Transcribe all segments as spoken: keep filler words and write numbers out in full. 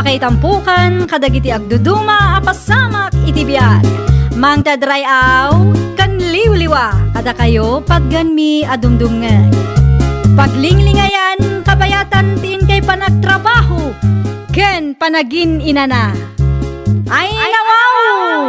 Kaitampukan kadagiti agduduma a pasamak iti biag. Mangted ray-aw ken liwliwa kadakayo patgenmi a dumdumngeg. Paglinglingayan, kabayatan ti inkay panagtrabaho ken panagin-inana. Ay, nawaw!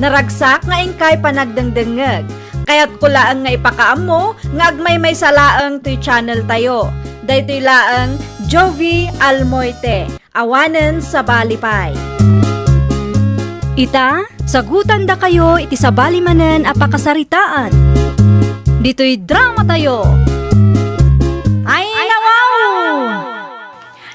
Naragsak nga inkay panagdengdengngeg. Kayatko laeng nga ipakaammo nga agmaymaysa laeng toy channel tayo. Daytoy laeng Jovie Almoite, awanen sabali pay. Ita, sagutandakayo iti sabali manen a pakasaritaan. Ditoy drama tayo. Ay, nawaw!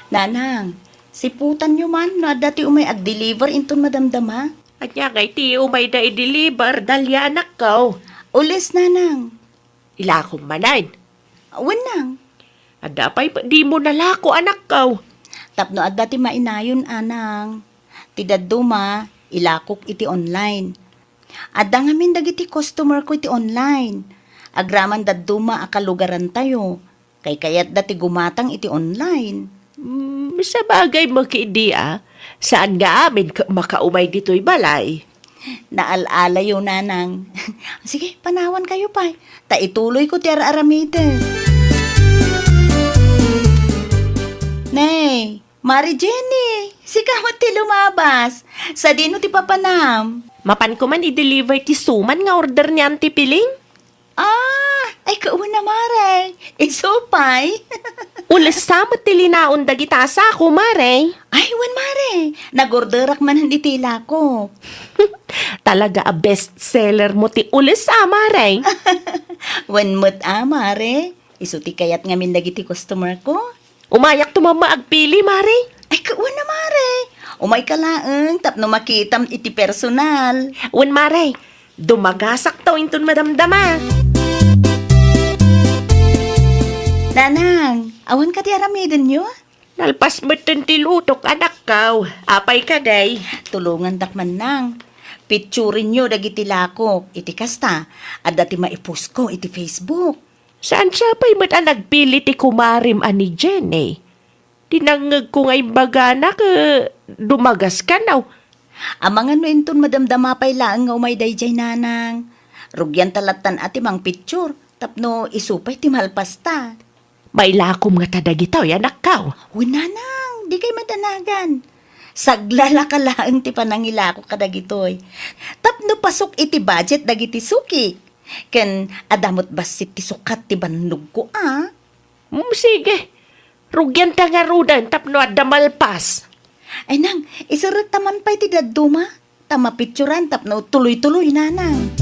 Nanang, siputanyo man no adda ti umay agdeliver inton madamdama? Ania ngay ti umayda ideliver, Dalia, anakko? Ules, nanang. Ilakom manen. Wen, nang. Adda pay dimo nalako, anakko? Tapno adda ti mainayon, anang. Ti dadduma, ilakok iti online. Adda ngamin dagiti customer ko iti online. Agraman dadduma a kalugarantayo. Kaykayatda ti gumatang iti online. Mm, sabagay met idi a, saan nga amin ket makaumay ditoy balay. Naal-alayo, nanang. Sige, panawankayo pay. Ta ituloyko ti ar-aramiden. Nay, Mari Jenny, sika met ti lumabas. Sadino ti papanam? Mapanko man i-deliver ti suman nga order ni Auntie Piling. Ah, ay, kauna, Mare. Isu pay. Ules sa met ti linaon dagita a sako, Mare. Ay, wen, Mare. Nagorderak manen iti ilako. Talaga a best seller mo ti ules a, Mare. Wen met a, Mare. Isu ti kayat ngamin dagiti customer ko. Umayak to mamma agpili, Mare. Ay, kauna, Mare. Umayka laeng tapno makitam iti personal. Wen, Mare. Dumagasak to inton madamdama. Nanang, awan kadi aramidenyo? Nalpas metten ti lutok, anakko. Apay kadi? Tulongandak man, nang. Picturenyo dagiti lakok. Iti kasta, adda ti maipost ko iti Facebook. Saan sa pay met a nagpili ti kumarem a ni Jenny? Dinangngegko nga imbagana ket dumagas kano. Amangan no inton madamdama pay laeng nga umay daydiay, nanang. Rugianta lattan a ti mangpicture, tapno isu pay ti malpasta. Mailakom ngata dagitoy, anakko? Wen, nanang, dikay madanagan. Saglalaka laeng ti panangilako kadagitoy. Tapno pasok iti budget dagiti suki. Ken adda met bassit ti sukat ti bannogko a. Mm, sige. Rugianta ngaruden tapno adda malpas. Ay, nang, iserrekta man pay ti dadduma, ta mapicturan tapno tuloy-tuloy, nanang.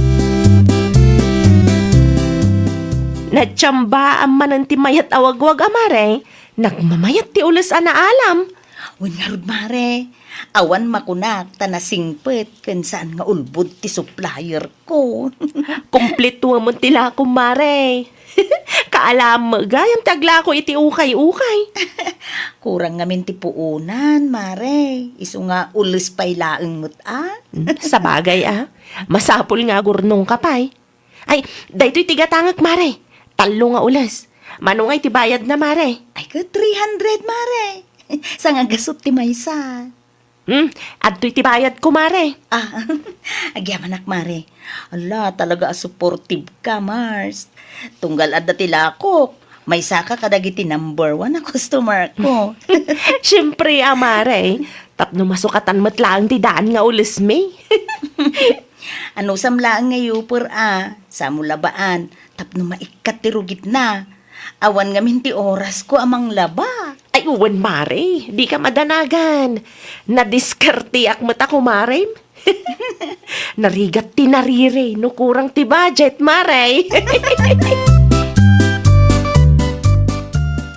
Natsambaan manen ti mayat a wagwag a, Mare. Nagmamayat ti ules a naalam. Wen ngarud, Mare. Awan makunak ta nasingpet ken saan nga ulbod ti supplier ko. Kumpletuamon ti lakom, Mare. Kaalam met gayam ti aglako iti ukay-ukay. Kurang ngamin ti puonan, Mare. Isu nga ules pay laeng met a. Hmm, sabagay a. Masapul nga agurnongka pay. Ay, daytoy ti gatangek, Mare. Tallo nga ules. Mano nga iti bayadna, Mare? Ay, ket three hundred, Mare. Sangagasut ti maysa. Hmm, adtoy ti bayadko, Mare. Ah, agyamanak, Mare. Ala, talaga a supportive ka, Mars. Tunggal adda ti lakok, maysaka kadagiti number one a customer ko. Siempre a, Mare. Tapno masukatan met laeng ti daan nga ulesmi. Anusam laeng nga yuper a, samo labaan, tapno maikkat ti rugitna. Awan ngamin ti orasko a manglaba. Ay, wen, Mare, dika madanagan. Nadiskarteak met a kumarem. Narigat ti nariri no kurang ti budget, Mare.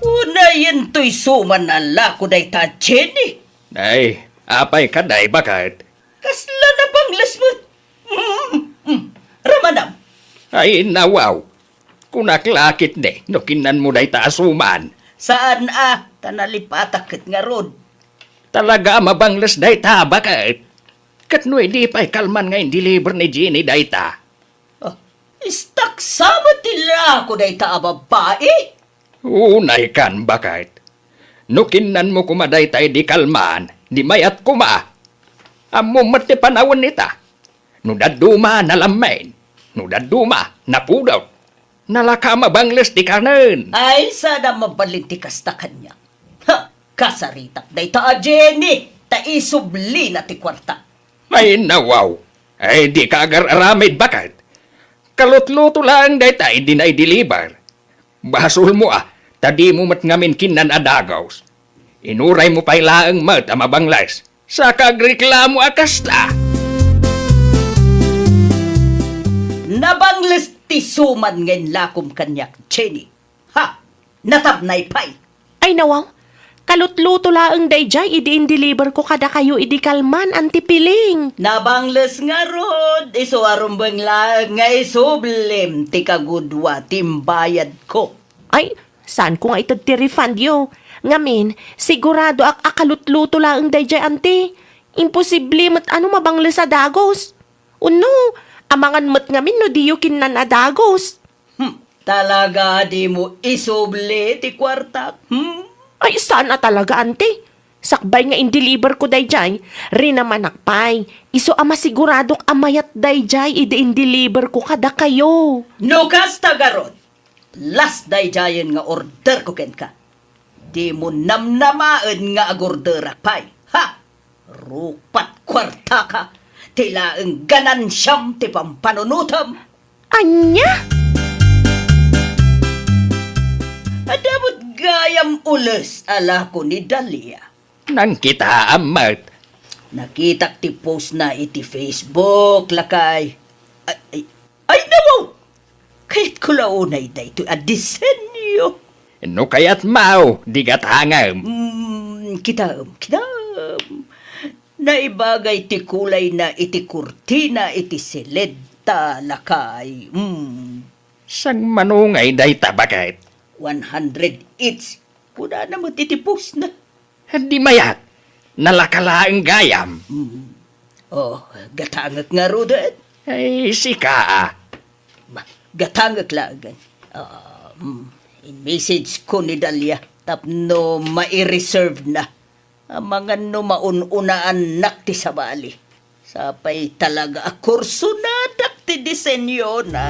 Unayen toy suman a lako dayta, Jenny. Ay, apay kadi, baket? Kasla nabangles met. Mm, mm. Ramanam. Ay, nawaw. Kunak la ketdi no kinnanmo dayta a suman. Saan a, ta nalipatak ket ngarud. Talaga a mabangles dayta, baket? Ket no idi pay kalman nga in-deliver ni Jenny dayta? Ah, istaksa met ti lako dayta a babbai? Unay kan, baket. No kinnanmo koma dayta idi kalman, di mayat koma. Ammom met ti panawen ita. No dadduma, nalammen. No dadduma, napudot. Nalaka mabangles ti kanen. Ay, saan a mabalin ti kasta kaniak. Ha! Kasaritak dayta a Jenny, ta isublina ti kuarta. Ay, nawaw. Ay, dika agar-aramid, baket. Kalutluto laeng dayta idi naideliver. Basolmo a, ta dimo met ngamin kinnan a dagus. Inuraymo pay laeng met a mabangles. Saka agreklamo a kasta. Nabangles ti suman nga inlakom kaniak, Jenny. Ha! Natapnay pay. Ay, nawaw. Kalutluto laeng dayjay idi indeliverko kadakayo idi kalman, Auntie Piling. Nabangles ngarud, isu a rumbeng laeng nga isublim ti kagudua ti imbayadko. Ay, saanko nga ited ti refundyo. Ngamin, siguradoak a kalutluto laeng dayjay, Auntie. Imposible met a no mabangles a dagus. Wenno, amangan met ngamin no diyo kinnan a dagus. Hmm, talaga a dimo isubli ti kuartak, hmm? Ay, saan a talaga, Auntie. Sakbay nga indeliverko dayjay, rinamanak pay. Isu a masiguradok a mayat dayjay idi indeliverko kadakayo. No kasta garud, last dayjayen nga orderko kenka. Dimo namnamaen nga agorderak pay. Ha! Rupat kuartaka, ti laeng ganansiam ti pampanunotem. Ania? Adda met gayam ules a lako ni Dalia. Nangkitaam met. Nakitak ti postna iti Facebook, lakay. Ay, ay, ay, nawaw! Kayatko la unay daytoy a disenyo. No kayatmo, di gatangem. Mm, kitaem, kitaem. Naibagay ti kulayna iti kurtina iti siled ta, lakay. Mm. Sangmano ngay dayta, baket? One hundred each. Kunana met iti postna. Di mayat. Nalaka laeng gayam. Mm. Oh, gatangek ngaruden? Ay, sika a. Ma, gatangek laengen. Ah, mm, in-message ko ni Dalia tapno mai-reserve na. Amangan no maun-unaannak ti sabali. Sapay talaga a kursonadak ti disenyona.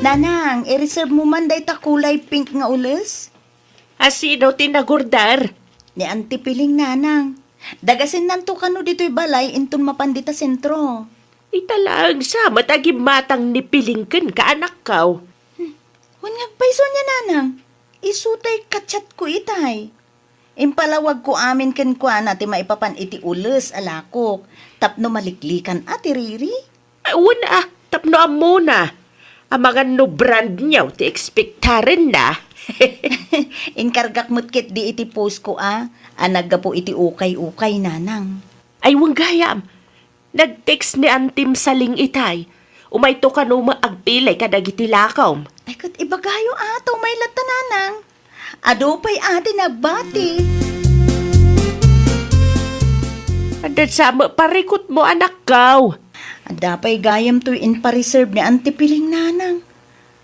Nanang, i-reserve mo man dayta kulay pink nga ules? A sino ti nagorder? Ni Auntie Piling, nanang. Dagasennanto kano ditoy balay inton mapan dita sentro. Ita laeng sa met a gimmatang ni Piling kenka, anakko. Hmm. Wen nga agpayso ania, nanang? Isu tay ka-chat ko itay. Impalawagko amin kenkuana ti maipapan iti ules a lakok tapno maliklikan a ti riri. Ay, wen a, tapno ammona. Amangan no brand new ti ekspektarenna. Inkargak met ketdi iti post ko a, a naggapu iti ukay-ukay, nanang. Ay, wen gayam. Nag-text ni Antim Saling itay. Umayto kano met agpilay kadagiti lakom. Ay, ket ibagayo a, ta umay latta, nanang. Adu pay a ti nagbati. Adda sa met parikutmo, anakko. Adda pay gayam toy inpa-reserve ni Auntie Piling, nanang.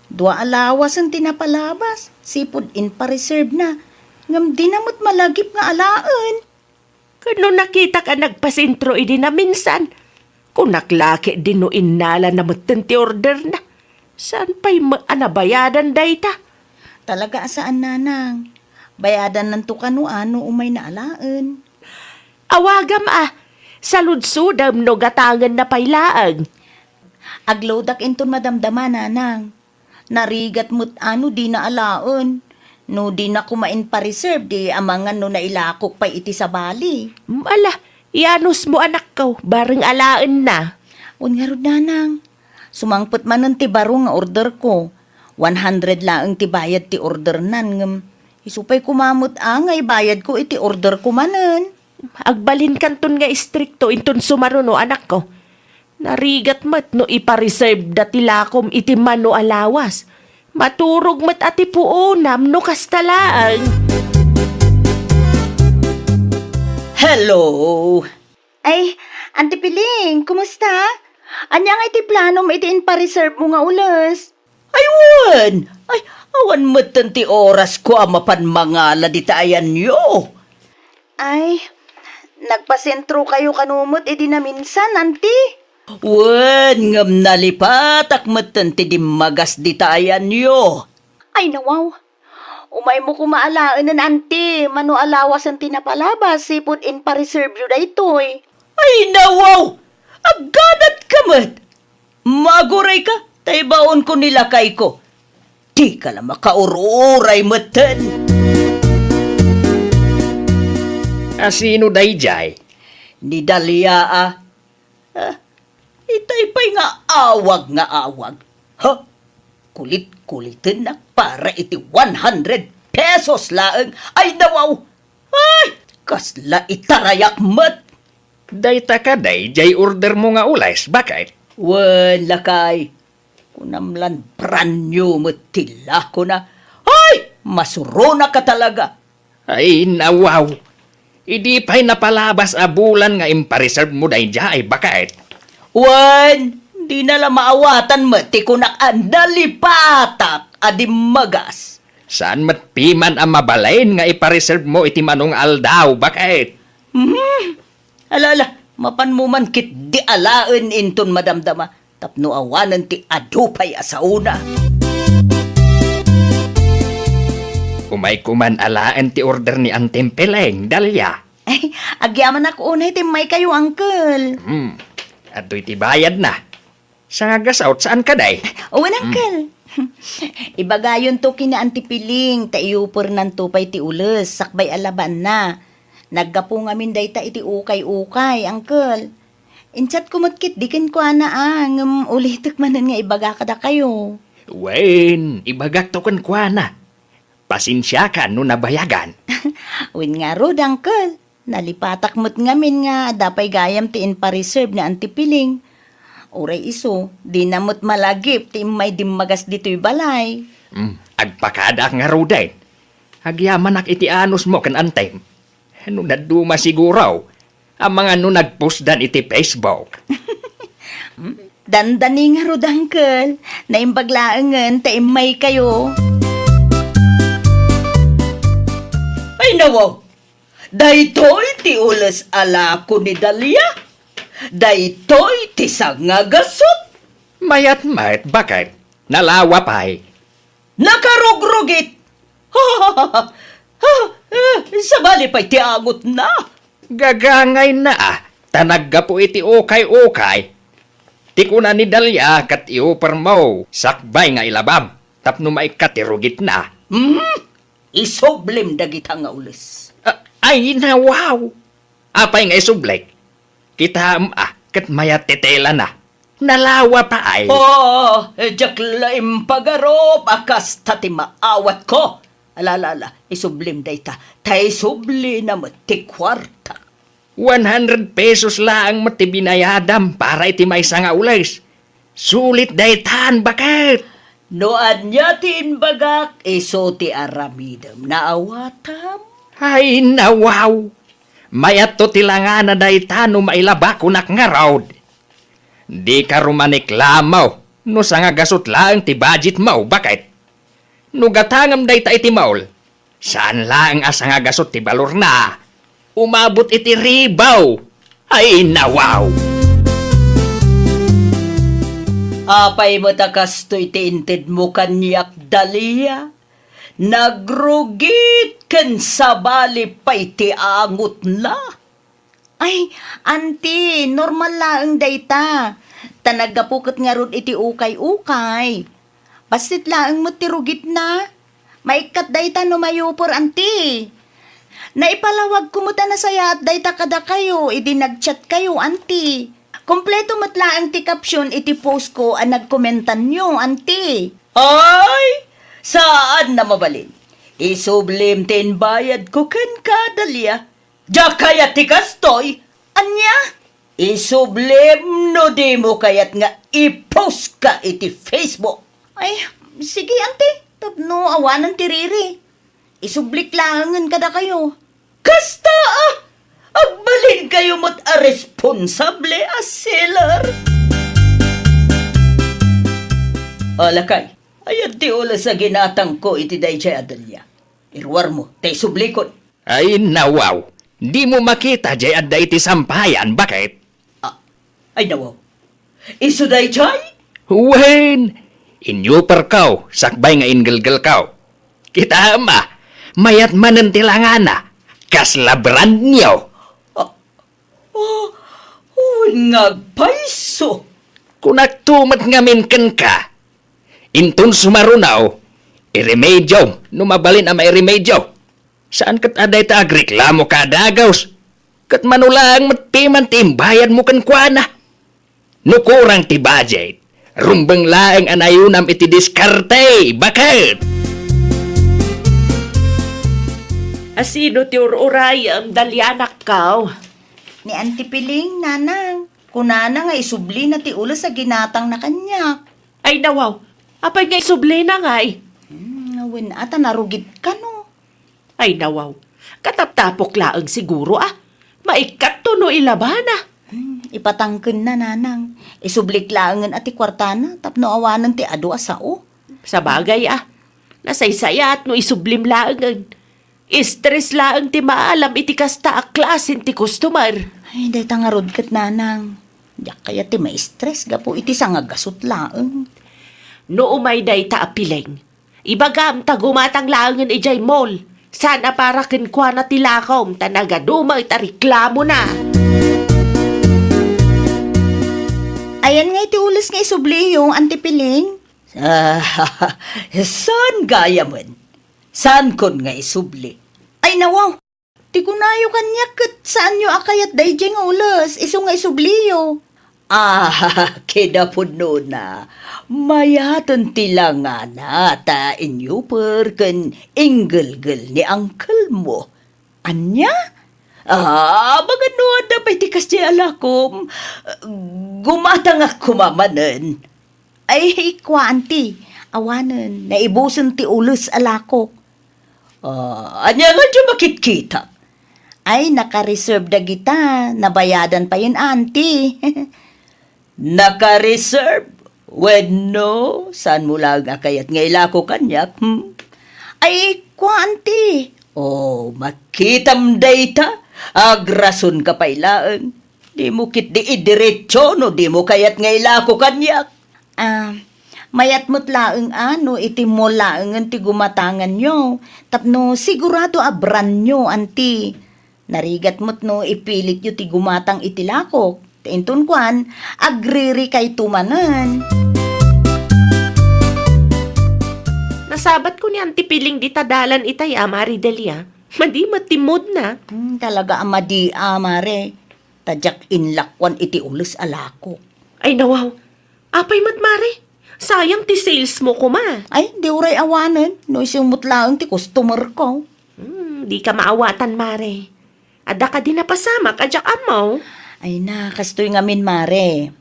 Dua a lawasen ti napalabas, sipud inpa-reserve na. Ngem di na met malagip nga alaen. Ket no nakitak a nagpasentro idi naminsan, kunak la ketdi no innalana metten ti orderna. Saan pay met a nabayadan dayta? Talaga a saan, nanang. Bayadannanto kano a no umay na alaen. Awagam a, saludsodem no gatangenna pay laeng. Agloadak inton madamdama, nanang. Narigat met a no dina alaen. No dina koma inpa-reserve, di amangan no nailakok pay iti sabali. Mm, ala, ianusmo, anakko, bareng alaenna. Wen ngarud, nanang. Sumangpet manen ti baro nga orderko. One hundred laeng ti bayad ti ordernan, ngem isu pay koma met a nga ibayadko iti orderko manen. Agbalinkanton nga istrikto inton sumaruno, anakko. Narigat met no ipa-reserve da ti lakom iti mano a lawas. Maturog met a ti puonam no kasta laeng. Hello! Ay, Auntie Piling, kumusta? Ania nga iti planom iti inpa-reserve mo nga ules? Ay, Wen, ay, awan metten ti orasko a mapan mangala dita ayanyo. Ay, nagpasentrokayo kano met idi naminsan, anti? Wen, ngem nalipatak metten ti dimmagas dita ayanyo. Ay, nawaw. Umaymo koma alaenen, anti, mano a lawasen ti napalabas, sipud inpa-reserve-yo daytoy. Ay, nawaw! Aggadat ka met! Maguray ka, ta ibaon ko ni lakay ko. Di ka la makaur-uray metten. A sino daydiay? Ni Dalia a. Ah, itay pay nga awag nga awag. Ha? Kulit-kulitennak para iti one hundred pesos laeng. Ay, nawaw! Ay, kasla itarayak met! Dayta kadi diay order mo nga ules, baket? Wen, lakay. Kunam lan brand new met ti lakona. Ay, masuronak a talaga. Ay, nawaw. Idi pay napalabas a bulan nga impareserve mo daydiay, baket? Wen, dina la maawatan met ti kunak a nalipatak a dimmagas. Saan met piman a mabalin nga ipareserve mo iti mano nga aldaw, baket? Hmm. Ala, ala, mapanmo man ketdi alaen inton madamdama, tapno awanen ti adu pay a saona. Umayko man alaen ti order ni Antim Peleng, Dalia. Ay, agyamanak unay ti immaykayo, uncle. Hmm. Adtoy ti bayadna. Sangagasut, saan kadi? Wen, uncle. Ibagayonto ken ni Anti Piling, ta iyupernanto pay ti ules, sakbay a labaanna. Naggapu ngamin dayta iti ukay-ukay, uncle. Inchatko met ketdi kenkuana a, ngem ulitek manen nga ibaga kadakayo. Wen, ibagakto kenkuana. Pasensiakan no nabayagan. Wen ngarud, uncle. Nalipatak met ngamin nga adda pay gayam ti inpareserve ni Anti Piling. Uray isu, dina met malagip ti immay dimmagas ditoy balay. Hmm, agpakadaak ngaruden. Agyamanak iti anusmo ken Antim. No dadduma siguro, amangan no nagpostdan iti Facebook. Dandani ngarud, uncle. Naimbag laengen ta immaykayo. Ay, nawaw! Daytoy ti ules a lako ni Dalia. Daytoy ti sangagasut. Mayat met, baket? Nalawa pay. Nakarugrugit. Ha, ha, ha, ha. Ha, eh, sabali pay ti angutna. Gagangayna a, ta naggapu iti ukay-ukay. Ti kuna ni Dalia ket iupermo, sakbay nga ilabam, tapno maikkat ti rugitna. Hmm? Isublim dagita nga ules. A-, ay, nawaw! Apay nga isublik? Kitaem a, ket mayat ti telana. Nalawa pay. Oh, eh, diak la impagarup a kasta ti maawatko. Ala, ala, ala, isublim dayta. Ta isublina met ti kuarta. One hundred pesos laeng met ti binayadam para iti maysa nga ules. Sulit daytan, baket? No ania ti imbagak, isu ti aramidem. Naawatam? Ay, nawaw! Mayatto ti langana dayta no mailaba kunak ngarud. Dika rumaniklamo no sangagasut laeng ti budgetmo, baket? No gatangem dayta iti mall, saan laeng a sangagasut ti balorna. Umabot iti ribaw. Ay, nawaw! Apay met a kastoy ti intedmo kaniak, Dalia? Nagrugit ken sabali pay ti angutna. Ay, anti, normal laeng dayta. Ta naggapu ket ngarud iti ukay-ukay. Bassit laeng met ti rugitna. Maikkat dayta no mayuper, anti. Naipalawagko met a nasayaat dayta kadakayo idi nag-chatkayo, anti. Kompleto met laeng ti caption iti postko a nagkomentanyo, anti. Ay, saan a mabalin. Isublim ti imbayadko kenka, Dalia. Diak kayat ti kastoy. Ania? Isublim no dimo kayat nga i-post ka iti Facebook. Ay, sige, anti. Tapno awanen ti riri. Isublik laengen kadakayo. Kasta a! Agbalinkayo met a responsable a seller. O, lakay, Aya ti ules a ginatangko iti daydiay a Delia. Iruarmo, ta isublikon. Ay, nawaw. Dimo makita jay adda iti sampayan, baket? Ah, ay, nawaw. Isu daydiay? Wen, inyuperkaw, sakbay nga inggelgelkaw. Kitaem a, mayat manen ti langana. Kasla brand new. Ah, oh, wen nga agpayso. Kunakto met ngamin kenka. Inton sumarunaw, iremediom no mabalin a mairemedio. Saan ket a dayta agreklamo kada dagus. Ket mano laeng met piman ti imbayadmo kenkuana. No kurang ti budget, rumbeng laeng a nayunam iti diskarte, baket! Asino ti ur-urayem, Dalianakko? Ni Auntie Piling, nanang. Kunana nga isublina ti ules a ginatangna kaniak. Ay, nawaw. Apay nga isublina ngay? Hmm, wen, ata narugit kano. Ay, nawaw. Kataptapok laeng siguro, a. Maikkatto no ilabana. Hmm, ipatangkenna, nanang. Isublik laengen a ti kuartana tapno awanen ti adu a sao. Sabagay, a. Nasaysayat no isublim laengen. Stress laeng ti maalam iti kasta a klasen ti customer. Ay, dayta ngarud ket, nanang. Diak kayat ti ma-stress gapu iti sangagasut laeng. No umay dayta a Piling, ibagam ta gumatang laengen idiay mall. Saan a para kenkuana ti lakom ta nagadu met a reklamona. Ayan nga iti ules nga isubliyo, Auntie Piling? Ah, saan gayamen? Saankon nga isubli? Ay, nawaw! Ti kunayo kaniak ket saanyo a kayat daydiay nga ules, isu nga isubliyo. Ah, kinapudnona, mayaten ti langana ta inyuper ken inggelgel ni uncle mo. Ania? Ah, amangan no adda pay ti kasdiay a lakom. Gumatangak koma manen. Ay, kua, Auntie, awanen, naibusen ti ules a lakok. Ah, ania nga diyo makitkita? Ay, naka-reserve dagita. Nabayadan payen, Auntie. Naka-reserve? Wenno, saanmo laeng a kayat nga ilako kaniak, hmm? Ay, kua, Auntie. Oh, makitam dayta. Agrasonka pay laeng. Dimo ketdi idiretso no dimo kayat nga ilako kaniak. Ah, mayat met laeng a no iti mall laengen ti gumatanganyo, tapno sigurado a brandnyo, Auntie. Narigat met no ipilityo ti gumatang iti lakok. Ta inton kuan, agririkayto manen. Nasabatko ni Auntie Piling dita dalan itay a, Mare Delia. Madi met ti moodna. Hmm, talaga a madi a, Mare. Ta diak inlakuan iti ules a lakok. Ay, nawaw. Apay met, Mare? Sayang ti sales mo koma. Ay, di uray awanen. No isu met laeng ti customer ko. Hmm, dika maawatan, Mare. Adda kadi napasamak a diak ammo? Ay na, kastoy ngamin, Mare.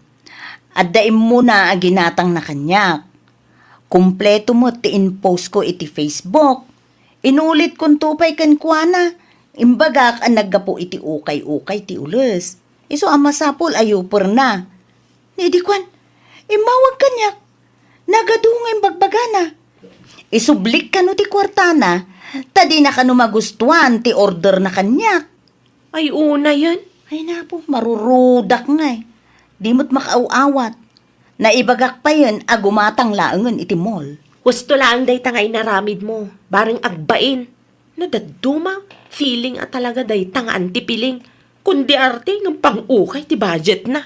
Adda immuna a ginatangna kaniak. Kompleto met ti in-post ko iti Facebook. Inulitkonto pay kenkuana. Imbagak a naggapu iti ukay-ukay ti ules. Isu a masapul a yuperna. Ni idi kuan, immawag kaniak. Nagadu nga imbagbagana. Isublik kano ti kuartana, ta dina kano magustuan ti orderna kaniak. Ay, unayen. Ay, napo, marurudak ngay. Di met makaaw-awat. Naibagak payen a gumatang laengen iti mall. Husto laeng dayta nga inaramidmo, bareng agbain. No dadduma, feeling a talaga dayta nga Auntie Piling. Kundi arte ngem pang-ukay ti budgetna.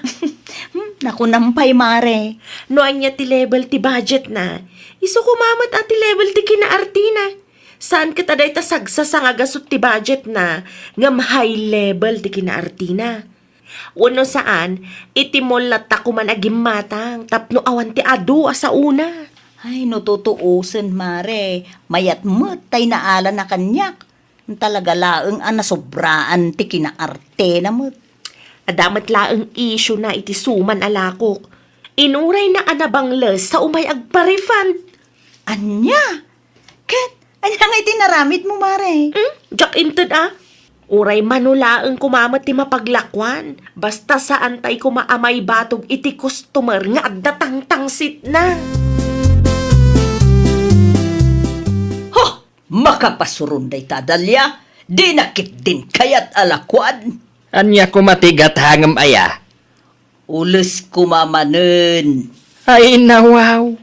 Hmm, nakunam pay, Mare. No ania ti level ti budgetna, isu koma met a ti level ti kinaartina. Saan ket a dayta sagsasangagasut ti budgetna, ngem high level ti kinaartina. Wenno saan, iti mall latta koman a gimmatang tapno awan ti adu a saona. Ay, no tutuosen, Mare, mayat met tay naalan a kaniak. Talaga laeng a nasobraan ti kinaartena met. Adda met laeng issue na iti suman a lakok. Inurayna a nabangles sa umay agpa-refund. Ania? Ket, ania nga iti naramidmo, Mare? Hmm? Diak inted a. Uray mano laeng koma met ti mapaglakuan, basta saan tay koma a maibatog iti customer nga adda tangtangsitna. Makapasuron dayta, Dalia. Dina ketdin kayat a lakuan. Ania koma ti gatangem aya? Ules koma manen. Ay, nawaw.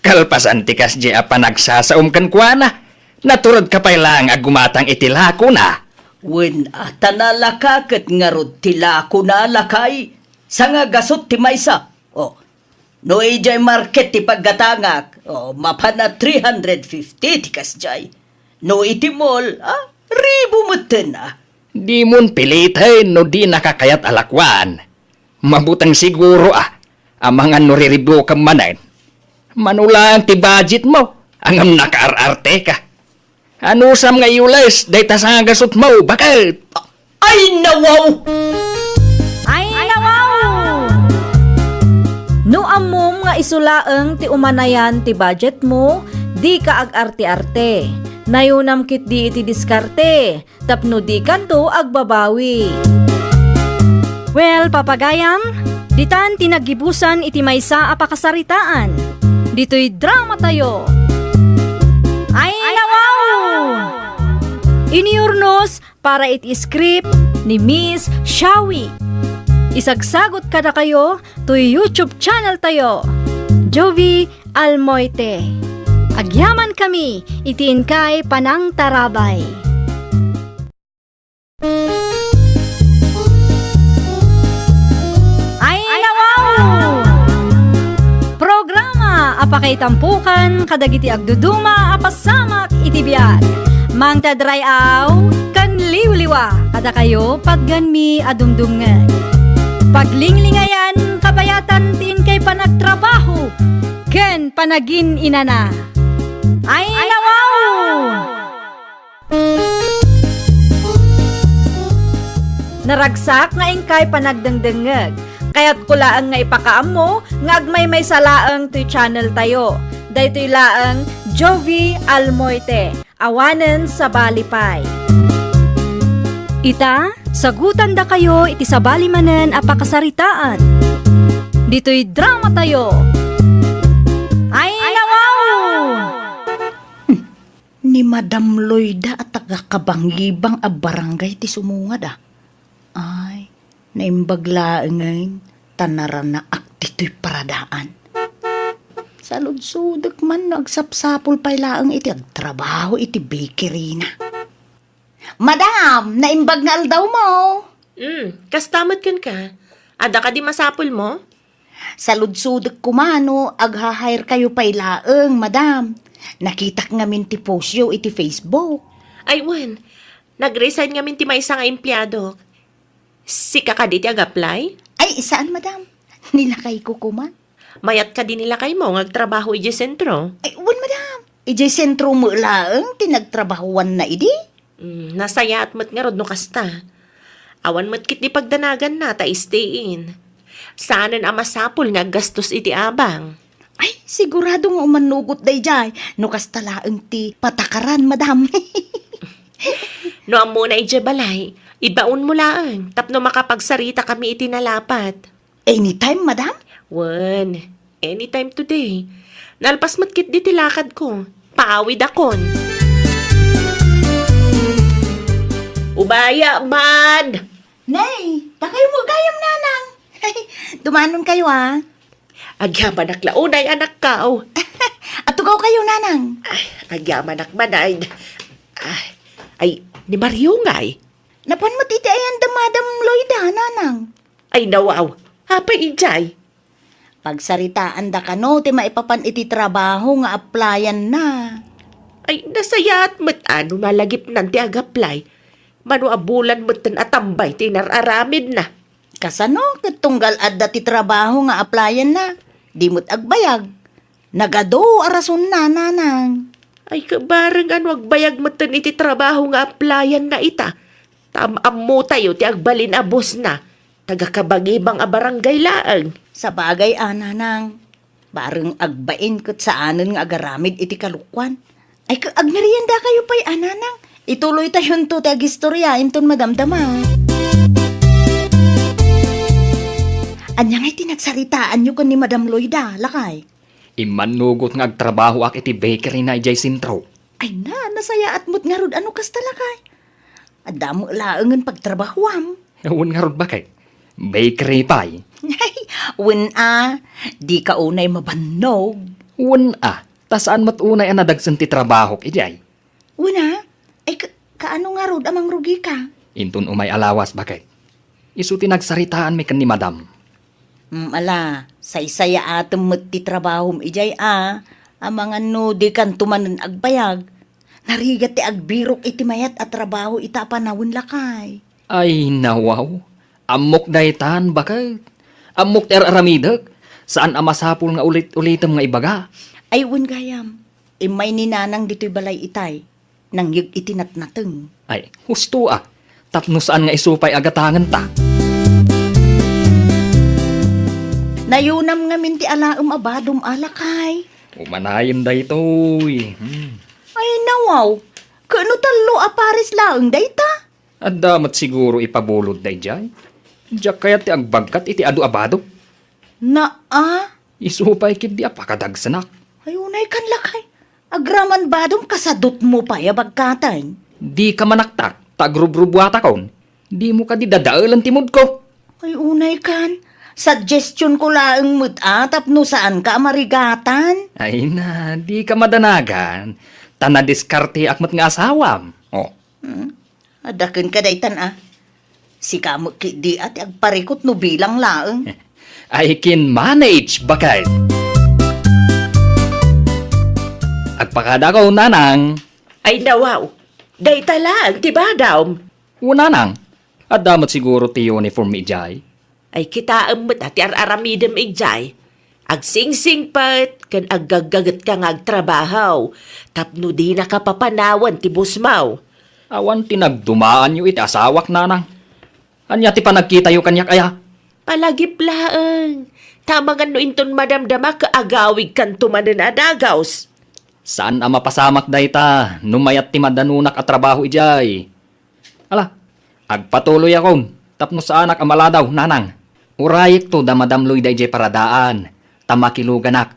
Kalpasan ti kasdi a panagsasaom kenkuana, naturedka pay laeng a gumatang iti lakona. Wen a, ta nalaka ket ngarud ti lakona, lakay. Sanga gasut ti maysa. O, no idiay market ti paggatangak, o, mapan a three hundred fifty ti kasdiay. No iti mall, a, ribu metten, a. Dimon piliten no dinaka kayat a lakuan. Mabuteng siguro, a, amangan no riribukem manen. Mano laeng ti budgetmo, ngem nakaar-arteka. Anusam nga iules dayta sangagasutmo, baket? Ay, nawaw! Ay, nawaw! No ammom nga isu laeng ti umanayan ti budgetmo, dika ag-arte-arte. Nayunam ketdi iti diskarte tapno dikanto agbabawi. Well, papagayam, ditan ti naggibusan iti maysa a pakasaritaan. Ditoy dramatayo. Ay, nawaw! Inurnos para iti script ni Miss Shawi. Isagsagot kadakayo toy YouTube channel tayo, Jovie Almoite. Agyamankami iti inkay panangtarabay. Ay, nawaw! Programa a pakaitampukan kadagiti agduduma a pasamak iti biag. Mangted ray-aw ken liwliwa kadakayo, patgenmi a dumdumngeg. Paglinglingayan, kabayatan ti inkay panagtrabaho ken panagin-inana. Ay, nawaw! Naragsak nga inkay panagdengdengngeg. Kayatko laeng nga ipakaammo nga agmaymaysa laeng toy channel tayo. Daytoy laeng Jovie Almoite, awanen sabali pay. Ita, sagutandakayo iti sabali manen a pakasaritaan. Ditoy dramatayo. Ay, nawaw! Ni Madam Loida a taga-Kabangibang a barangay ti sumungad, a. Ay, naimbag laengen ta naranaak ditoy paradaan. Saludsodek man no agsapsapul pay laeng iti agtrabaho iti bakery-na. Madam, naimbag nga aldawmo. Mm, kasta met kenka. Adda kadi masapulmo? Saludsodek koma no agha-hire kayo pay laeng, madam. Nakitak ngamin ti postyo iti Facebook. Ay, wen. Nag-resign ngamin ti maysa nga empleadok. Sika kadi ti ag-apply? Ay, saan, madam. Ni lakayko koma. Mayat kadi ni lakaymo nga agtrabaho idiay sentro? Ay, wen, madam. Idiay sentro met laeng ti nagtrabahoanna idi? Mm, nasayaat met ngarud no kasta. Awan met ketdi pagdanaganna ta stay-in. Saanen a masapul nga aggastos iti abang. Ay, sigurado nga umannugot daydiay no kasta laeng ti patakaran, madam. No ammona idiay balay, ibaonmo laeng tapno makapagsaritakami iti nalapat. Anytime, madam? Wen, anytime today. Nalpas met ketdi ti lakadko. Paawidakon. Ubaya man! Nay, dakayo met gayam, nanang. Dumanon kayo, a. Agyamanak la unay, anakko. Atugaw kayo, nanang. Ay, agyamanak man, ay. Ay, ay, ni Mario ngay. Napan met iti ayan da Madam Loida, nanang. Ay, nawaw. Apay idiay? Pagsaritaanda kano ti maipapan iti trabaho nga applyan-na. Ay, nasayaat met a no nalagipnan ti ag-apply. Mano a bulan metten a tambay ti inar-aramidna. Kasano ket tunggal adda ti trabaho nga applyan-na, di met agbayag? Nagadu a rasonna, nanang. Ay, kabareng a no agbayag metten iti trabaho nga applyan-na ita. Ta am-ammotayo ti agbalin a boss-na. Taga-Kabangibang a barangay laeng. Sabagay a, nanang. Bareng agbain ket saanen nga agaramid iti kalokuan. Ay, ka-, agmerienda kayo pay a, nanang. Ituloy tayonto ti agistorya inton madamdama. Ania ngay ti nagsaritaanyo ken ni Madam Loida, lakay? Immannugot nga agtrabahoak iti bakery-na idiay sentro. Ay na, nasayaat met ngarud a no kasta, lakay. Adda met laengen pagtrabahuam. Wen ngarud, baket? Bakery pay? Ay, wen a, dika unay mabannog. Wen a, ta saan met unay a nadagsen ti trabahok idiay. Wen a, ay ka-, kaano ngarud a mangrugika? Inton umay a lawas, baket? Isu ti nagsaritaanmi ken ni Madam. Mm, ala, saysayaatem met ti trabahom idiay a, amangan no dikanto manen agbayag. Narigat ti agbirok iti mayat a trabaho ita a panawen, lakay. Ay, nawaw. Ammok daytan, baket. Ammok ti ar-aramidek. Saan a masapul nga ulit-ulitem nga ibaga. Ay, wen gayam. Immay ni Nanang ditoy balay itay. Nangyeg iti natnateng. Ay, husto a. Tapno saan nga isu pay a gatangenta. Nayunam ngamin ti alaem a badom a, lakay. Umanayen daytoy. Hmm. Ay, nawaw. Kano tallo a pares laeng dayta? Adda met siguro ipabulodda idiay. Diak kayat ti agbagkat iti adu a badom. Naa? Isu pay ketdi a pakadagsenak. Ay, unay kan, lakay. Agraman badom, kasadutmo pay a bagkaten. Dika manaktak, ta agrubrubuatakon. Dimo kadi dadaelen ti mood ko. Ay, unay kan. Suggestion ko laeng met a tapno saanka a marigatan. Ay na, dika madanagan. Ta nadiskarteak met nga asawam. Oh. Hmm. Adda kenka daytan a. Sika met ketdi a ti agparikut no bilang laeng. I can manage, baket. Agpakadako, Nanang. Ay, nawaw. Dayta laeng ti badom. O, Nanang, adda met siguro ti uniform idiay? Ay, kitaem met a ti ar-aramidem idiay. Agsingsingpet ken aggaggagetka nga agtrabaho tapno dinaka papanawen ti bosmo. Awan ti nagdumaanyo iti asawak, Nanang. Ania ti panagkitayo kaniak aya? Palagip laeng. Ta amangan no inton madamdamak, agawidkanto manen a dagus. Saan a mapasamak dayta no mayat ti madanonak a trabaho idiay. Ala, agpatuloyakon tapno saanak a maladaw, Nanang. Urayekto da Madam Loy daydiay paradaan, ta makiluganak.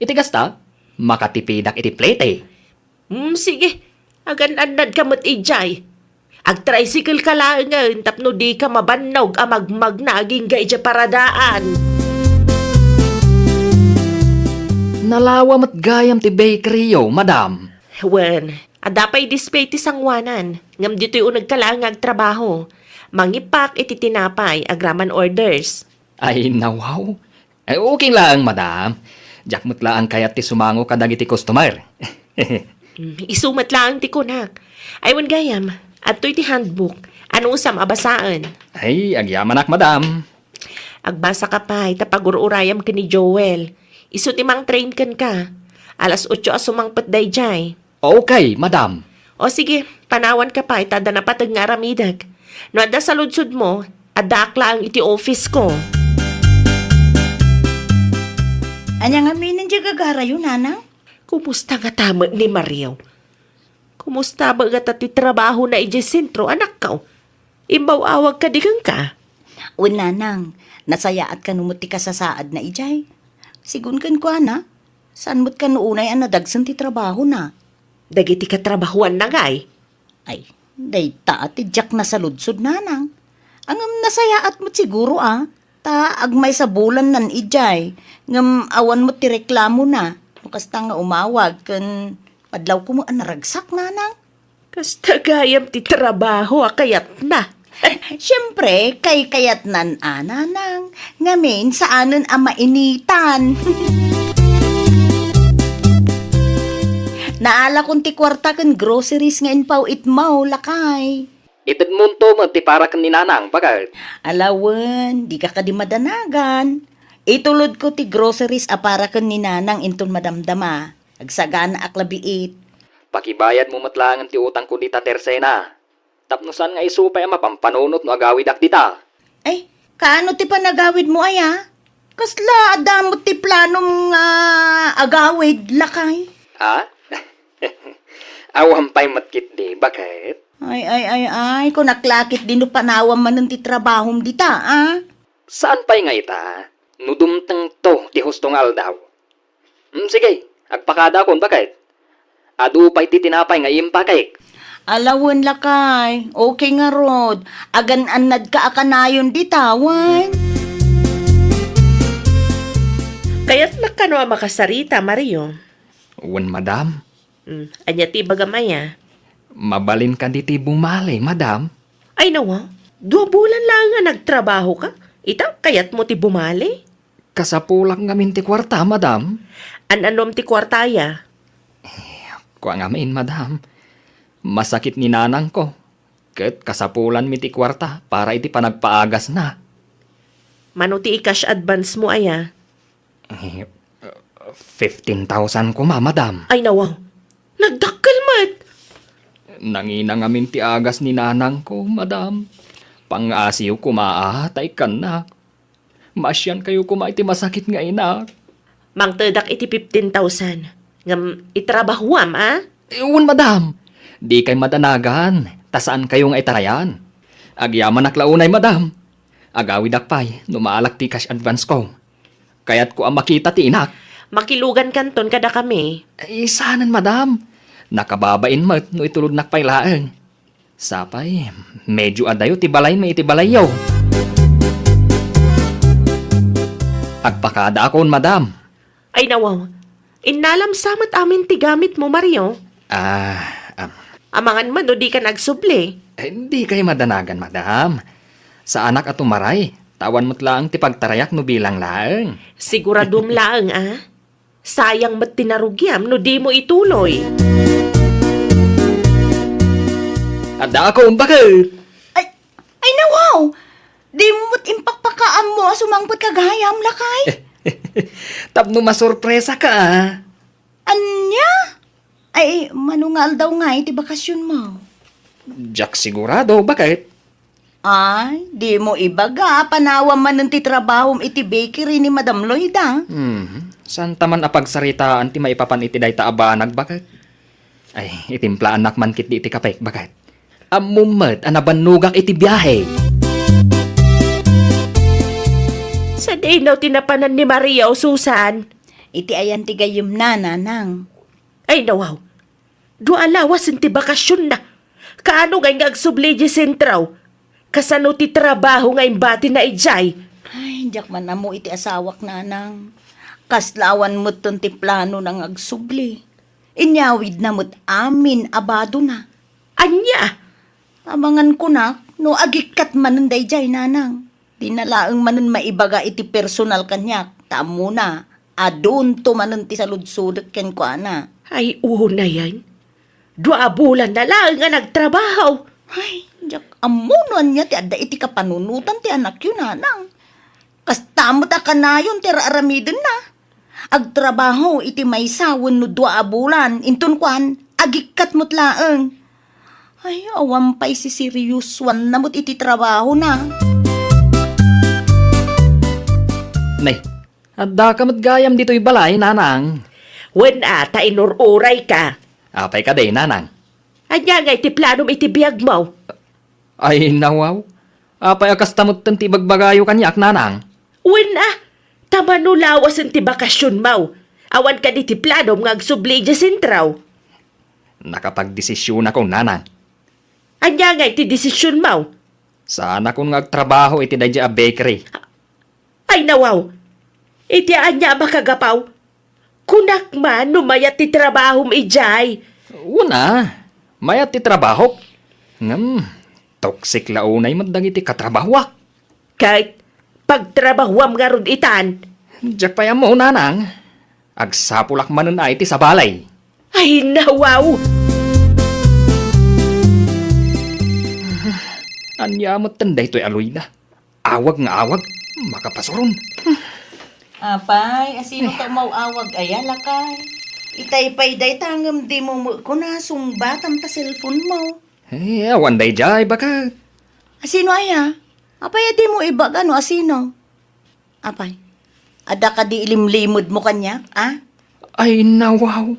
Iti gasta, makatipidak iti plete. Hmm, sige. Agan-annadka met idiay. Agtricycle ka laengen tapno dika mabannog a magmagna agingga idiay paradaan. Nalawa met gayam ti bakery-yo, Madam. Wen, adda pay display ti sangoanan, ngem ditoy unegka laeng nga agtrabaho. Mangipak iti tinapay, agraman orders. Ay, nawaw. Ay, okay laeng, Madam. Diak met laeng kayat ti sumango kadagiti customer. Mm, isu met laeng ti kunak. Ay, wen gayam, adtoy ti handbook. Anusam a basaen? Ay, agyamanak, Madam. Agbasaka pay, ta pagur-urayam ken ni Joel. Isu ti mangtrain kenka. Alas otso a sumangpet daydiay. Okay, Madam. O sige, panawanka pay, ta adda napateg nga aramidek. No adda saludsodmo, addaak laeng iti office ko. Ania ngamin diay gagarayo, Nanang? Kumusta ngata met ni Mario? Kumusta met ngata ti trabahona idiay sentro, anakko? Immaw-awag kadi kenka? Wen, Nanang, nasayaat kano met ti kasasaadna idiay. Sigun kenkuana, saan met kano unay a nadagsen ti trabahona. Dagiti katrabahoanna ngay? Ay, dayta ti diak nasaludsod, Nanang. Ngem nasayaat met siguro a, ta agmaysa bulannan idiay, ngem awan met ti reklamona. No kasta nga umawag ken padlawko met a naragsak, Nanang. Kasta gayam ti trabaho a kayatna. Siempre, kaykayatnan a, Nanang. Ngamin, saanen a mainitan. Naalakon ti kuarta ken groceries nga impaw-itmo, lakay. Itedmonto met ti para ken ni Nanang, baket. Ala wen, dika kadi madanagan. Itulodko ti groceries a para ken ni Nanang inton madamdama. Agsaganaak la biit. Pakibayadmo met laengen ti utangko dita tersena. Tapno saan nga isu pay a mapampanunot no agawidak dita. Ay, kaano ti panagawidmo aya? Kasla adda met ti planom nga agawid, lakay? Ha? Awan pay met ketdi, baket? Ay, ay, ay, ay, kunak la ketdi no panawam manen ti trabahom dita, a? Saan pay nga ita, no dumtengto ti husto nga aldaw? Hmm, sige, agpakadakon, baket. Adu pay ti tinapay nga impakek. Ala wen, lakay. Okay ngarud. Agan-annadka a kanayon dita wen. Kayatnak kano a makasarita, Mario? Wen, madam. Hmm, ania ti ibagam aya? Mabalin kadi ti bumali, madam? Ay, nawa. Dua bulan laeng a nagtrabahoka. Ita, kayatmo ti bumali? Kasapulak ngamin ti kuarta, madam. An-anom ti kuarta aya? Eh, kua ngamin, madam. Masakit ni nanangko. Ket kasapulanmi ti kuarta para iti panagpaagasna. Mano ti i-cash advance mo aya? Eh, fifteen thousand koma, madam. Ay, nawa. Nagdakkel met. Nangina ngamin ti agas ni nanangko, madam. Pangngasiw koma a, ta ikkannak. Maasiankayo koma iti masakit nga inak. Mangtedak iti fifteen thousand. Ngem itrabahoam, a? Eh, wen, madam. Dikay madanagan, ta saankayo nga itarayan. Agyamanak la unay, madam. Agawidak pay no maalak ti cash advance ko. Kayatko a makita ti inak. Makilugankanton kadakami. Eh, saanen, madam. Nakababain met no itulodnak pay laeng. Sapay, medyo adayo ti balaymi iti balayyo. Agpakadaakon, madam. Ay, nawaw. Innalam sa met amin ti gamitmo, Mario. Ah, am. Amangan man no dika nagsubli. Eh, dikay madanagan, madam. Saanak a tumaray, ta awan met laeng ti pagtarayak no bilang laeng. Siguradom laeng, a? Sayang met ti narugiam no dimo ituloy. Adda ako, umbakek! Ay, ay, nawaw! Dimo met impakpakaammo a sumangpet ka gayam, lakay? Tapno masurpresaka, a. Ania? Ay, mano nga aldaw ngay ti bakasionmo? Diak sigurado, baket? Ay, dimo ibaga a panawam manen ti trabahom iti bakery ni Madam Loida. Hmm, saanta man a pagsaritaan ti maipapan iti dayta a banag, baket? Ay, itimplaannak man ketdi iti kapek, baket? Ammom met a nabannogak iti biahe. Sadino ti napanan ni Maria o Susan? Iti ayan ti gayyemna, nanang. Ay, nawaw. Dua a lawasen ti bakasionna. Kaano ngay nga agsubli idiay sentro? Kasano ti trabaho nga imbatina idiay? Ay, diak man ammo iti asawak, nanang. Kasla awan metten ti planona nga agsubli. Inyawidna met amin a badona. Ania? Amangan kunak no agikkat manen daydiay, nanang. Dina laeng manen maibaga iti personal kaniak, ta ammona, adunto manen ti saludsodek kenkuana. Ay, unayen. Dua a bulan na laeng a nagtrabaho. Ay, diak ammo no ania ti adda iti kapanunotan ti anakyo, nanang. Kasta met a kanayon ti ar-aramidenna. Agtrabaho iti maysa wenno dua a bulan, inton kuan, agikkat met laeng. Ay, awan pay sisiriosuanna met iti trabahona. Nay, addaka met gayam ditoy balay, nanang. Wen a, ta inur-urayka. Apay kadi, nanang? Ania ngay ti planom iti biagmo? Ay, nawaw. Apay a kasta metten ti ibagbagayo kaniak, nanang? Wen a, ta mano lawasen ti bakasionmo. Awan kadi ti planom nga agsubli idiay sentro? Nakapagdesisionakon, nanang. Ania ngay ti desisionmo? Saanakon nga agtrabaho iti daydiay a bakery. Ay, nawaw. Iti ania a makagapu? Kunak man no mayat ti trabahom idiay. Wen a, mayat ti trabahok. Ngem, toxic la unay met dagiti katrabahoak. Ket pagtrabahoam ngarud itan. Diak pay ammo, nanang. Agsapulak manen a iti sabali. Ay, nawaw! Ania metten daytoy a Loida? Awag nga awag, makapasuron. Apay, asino ta umaw-awag aya, lakay? Itay pay dayta ngem dimo met kuna sungbatam ta cellphone mo. Eh, awan daydiay, baket. Asino aya? Apay a dimo ibaga no asino? Apay, adda kadi ilimlimedmo kaniak, a? Ay, nawaw.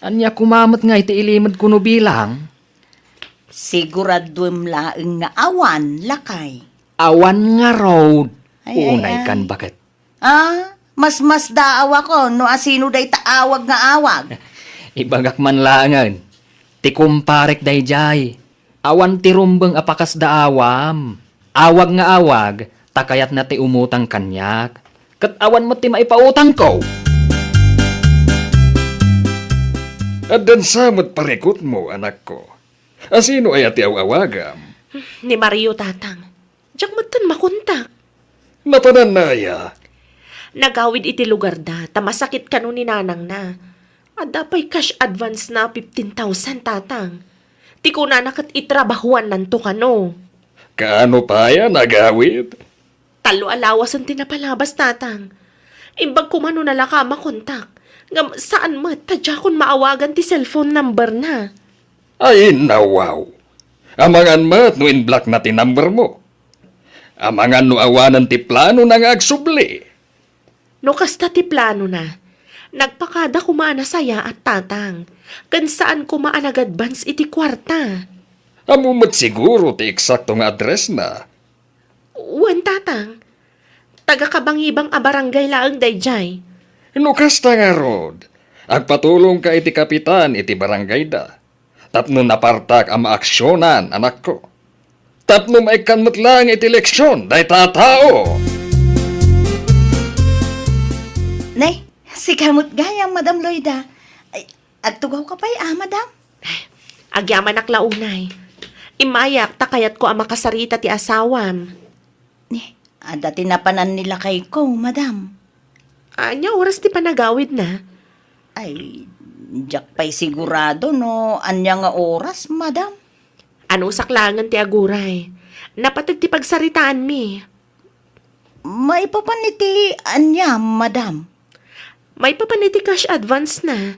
Ania koma met ngay ti ilimedko no bilang? Siguraduem laeng nga awan, lakay. Awan ngarud. Ay, ay, unay ay. Kan baket. Ah, masmasdaawakon no asino dayta awag nga awag. Ibagak man laengen, ti kumparek daydiay, awan ti rumbeng a pakasdaawam. Awag nga awag, ta kayatna ti umutang kaniak. Ket awan met ti maipautangko. Addan sa met parikutmo, anakko. A sino aya ti aw-awagam? Ni Mario, tatang. Diak metten makontak. Napananna aya? Nagawid iti lugarda, ta masakit kano ni nanangna. Adda pay cash advance na fifteen thousand, tatang. Ti kunana ket itrabahuannanto kano. Kaano pay a nagawid? Tallo a lawasen ti napalabas, tatang. Imbag koma no nalaka a makontak. Ngem saan met ta diakon maawagan ti cellphone number na. Ay, nawaw. Amangan met no in-block na ti number mo. Amangan no awanen ti plano na nga agsubli. No kasta ti plano na, nagpakada koma a nasayaat, tatang. Ken saan koma a nag-advance iti kuarta. Ammo met siguro ti eksakto nga address na. Wen, tatang. Taga-Kabangibang a barangay laeng daydiay. No kasta ngarud, agpatulongka iti kapitan iti barangayda. Tapno napartak a maaksionan, anakko. Tapno maikkan met laeng iti leksion dayta a tao. Ne, sika met gayam, Madam Loida. Ay, agtugawka pay, a, Madam? Agyamanak la unay. Immayak ta kayatko a makasarita ti asawam. Ni, adda ti napanan ni lakayko, Madam. Ania oras ti panagawidna? Ay, diak pay sigurado no ania nga oras, Madam. Anusak laengen ti aguray. Napateg ti pagsaritaanmi. Maipapan iti ania, Madam? Maipapan iti cash advance na.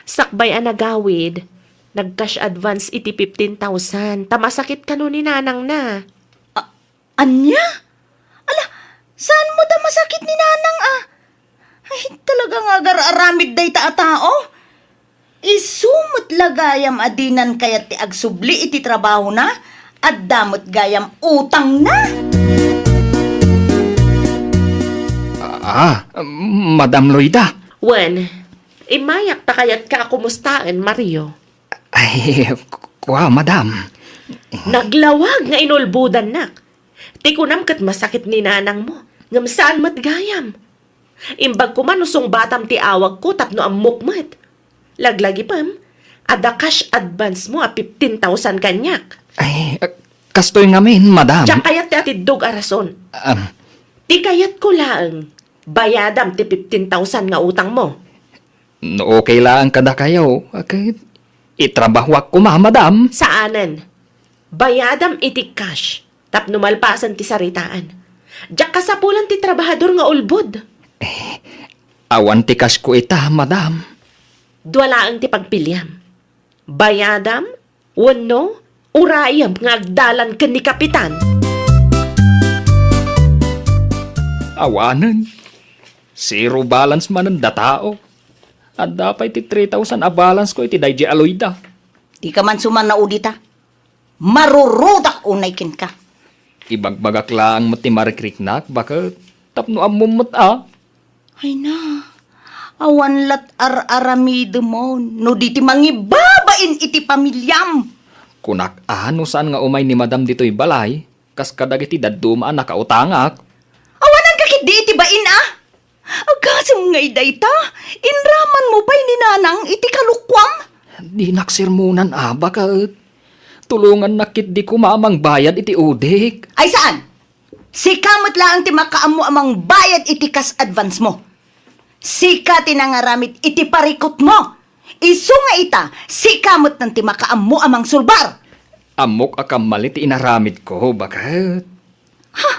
Sakbay a nagawid, nag-cash advance iti fifteen thousand, ta masakit kano ni nanangna. A-, ania? Ala, saan met a masakit ni nanang, a? Ay, talaga nga agar-aramid dayta a tao. Isu met la gayam a dinan kayat ti agsubli iti trabahona, adda met gayam utangna. Ah, Madam Loida. Wen, immayak ta kayatka a kumustaen, Mario. Ay, ku-, kua, Madam. Naglawag nga inulbodannak. Ti kunam ket masakit ni nanangmo, ngem saan met gayam. Imbag koma no sungbatam ti awagko tapno ammok met. Laglagipem, adda cash advance mo a fifteen thousand kaniak. Ay, ah, kastoy ngamin, Madam. Diak kayat ti atiddog a rason. Am. Ti kayatko laeng, bayadam ti fifteen thousand nga utangmo. No okay laeng kadakayo, a ket itrabahuak koma, Madam. Saanen. Bayadam iti cash tapno malpasen ti saritaan. Diak kasapulan ti trabahador nga ulbod. Eh, awan ti cashko ita, Madam. Dua laeng ti pagpiliam. Bayadam wenno urayem nga agdalan ken ni Kapitan. Awanen. Zero balance manen datao. Adda pay ti three thousand a balance ko iti daydi a Loida. Dika man sumanna udi ta. Marurudak unay kenka. Ibagbagak laeng met ti marikriknak, baket tapno ammom met a. Ay na, awan lat ar-aramidemon no di ti mangibabain iti pamiliam. Kunak a no saan nga umay ni Madam ditoy balay, kas kadagiti dadduma a nakautangak. Awanan ka ketdi iti bain a? Agasem ngay dayta, inraman mo pay ni Nanang iti kalukuam? Dinak sermonan a, baket. Tulongannak ketdi koma a mangbayad iti udik. Ay saan? Sika met laeng ti makaammo a mangbayad iti cash advance mo. Sika ti nangaramid iti parikutmo. Isu nga ita, sika met ti makaammo a mangsulbar. Ammok a kammali ti inaramidko, baket. Ha?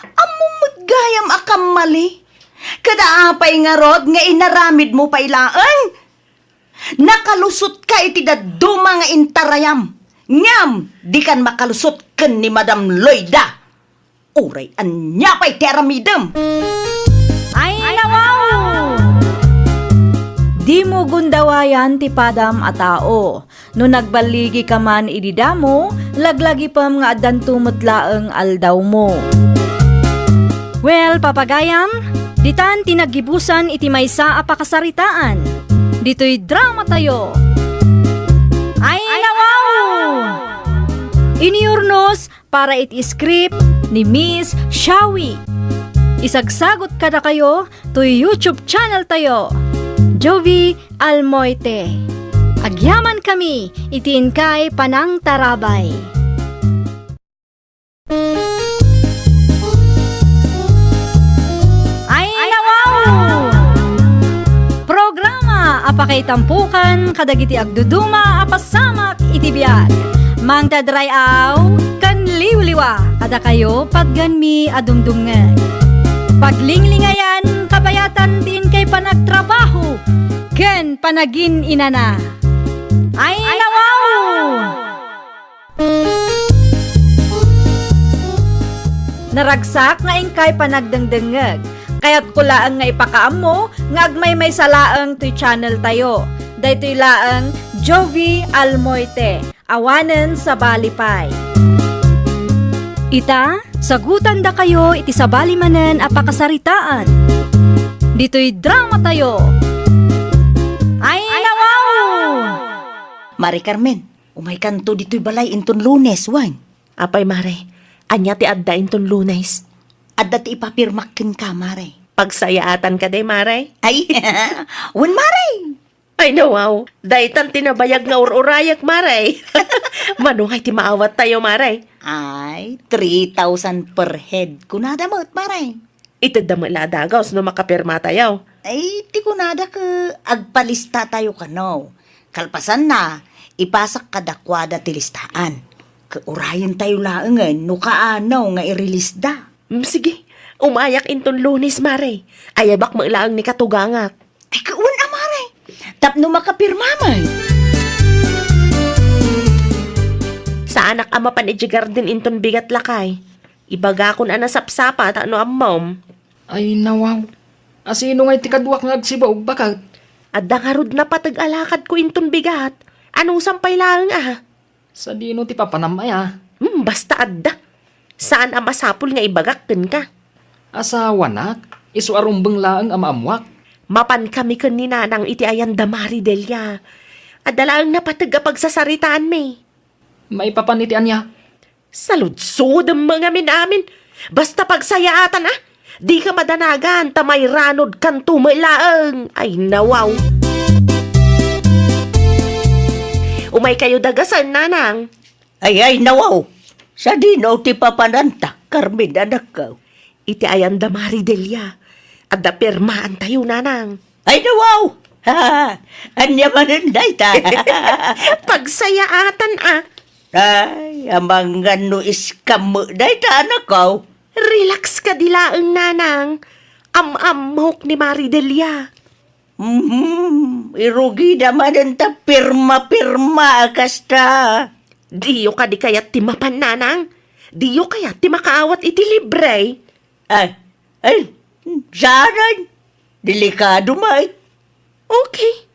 Ammom met gayam a kammali? Kada apay ngarud nga inaramidmo pay laeng? Nakalusotka iti dadduma nga intarayam. Ngem dikan makalusot ken ni Madam Loida. Uray ania pay ti aramidem. Ay, nawaw! Dimo gundawayan ti padam a tao. No nagballigika man idi damo, laglagipem nga addanto met laeng aldawmo. Well, papagayam, ditan ti naggibusan iti maysa a pakasaritaan. ditoy dramatayo. Ay, nawaw! Iniurnos para iti script ni Miss Shawi. Isagsagot kadakayo toy YouTube channel tayo, Jovie Almoite. Agyamankami iti inkay panangtarabay. Ay, nawaw! Programa a pakaitampukan kadagiti agduduma a pasamak iti biag. Mangted ray-aw ken liwliwa kadakayo patgenmi a dumdumngeg. Paglinglingayan, kabayatan ti inkay panagtrabaho ken panagin-inana. Ay, nawaw! Naragsak nga inkay panagdengdengngeg. Kayatko laeng nga ipakaammo nga agmaymaysa laeng toy channel tayo. Daytoy laeng Jovie Almoite, awanen sabali pay. Ita, sagutandakayo iti sabali manen a pakasaritaan. Ditoy dramatayo. Ay, nawaw! Mare Carmen, umaykanto ditoy balay inton Lunes, wen? Apay, Mare, ania ti adda inton Lunes? Adda ti ipapirmak kenka, Mare. Pagsayaatan kadi, Mare? Ay, wen, Mare. Ay, nawaw. Daytan ti nabayag nga ur-urayek, Mare. Mano ngay ti maawattayo, Mare? Ay, three thousand per head. Kunada met, Mare. Itedda met la a dagus no makapirmatayo. Ay, ti kunada ket agpalistatayo kano. Kalpasanna, ipasak kadakuada ti listaan. Ket urayentayo laengen no kaano nga i-release da. Mm, sige, umayak inton Lunes, Mare. Ayabak met laeng ni katugangak. Ay, ket wen a, Mare. Tapno makapirma met. Saanak a mapan idiay garden inton bigat, lakay. Ibagakon a nasapsapa ta no ammom. Ay, nawaw. Asino ngay ti kaduak nga agsibug, baket? Adda ngarud napateg a lakadko inton bigat. Anusam pay laeng a? Sadino ti papanam aya? Hmm, basta adda. Saan a masapul nga ibagak kenka. Asawanak, isu a rumbeng laeng a maammuak. Mapankami ken ni Nanang iti ayan da Mari Delia. Adda laeng napateg a pagsasaritaanmi. Maipapan iti ania? Saludsodem met ngamin-amin. Basta pagsayaatan, a. Dika madanagan, ta mairanodkanto met laeng. Ay, nawaw. Umaykayo dagasen, Nanang. Ay, ay, nawaw. Sadino ti papananta, Carmen, anakko? Iti ayan da Mari Delia. Adda pirmaantayo, Nanang. Ay, nawaw! Ania manen dayta? Pagsayaatan, a. Ay, amangan no scam met dayta, anakko. Relax kadi laeng, Nanang. Am-ammok ni Mari Delia. Mhm, irugida manen ta pirma-pirma a kasta. Diyo kadi kayat ti mapan, Nanang? Diyo kayat ti makaawat iti libre? Ay, ay, saanen. Delikado met. Okay.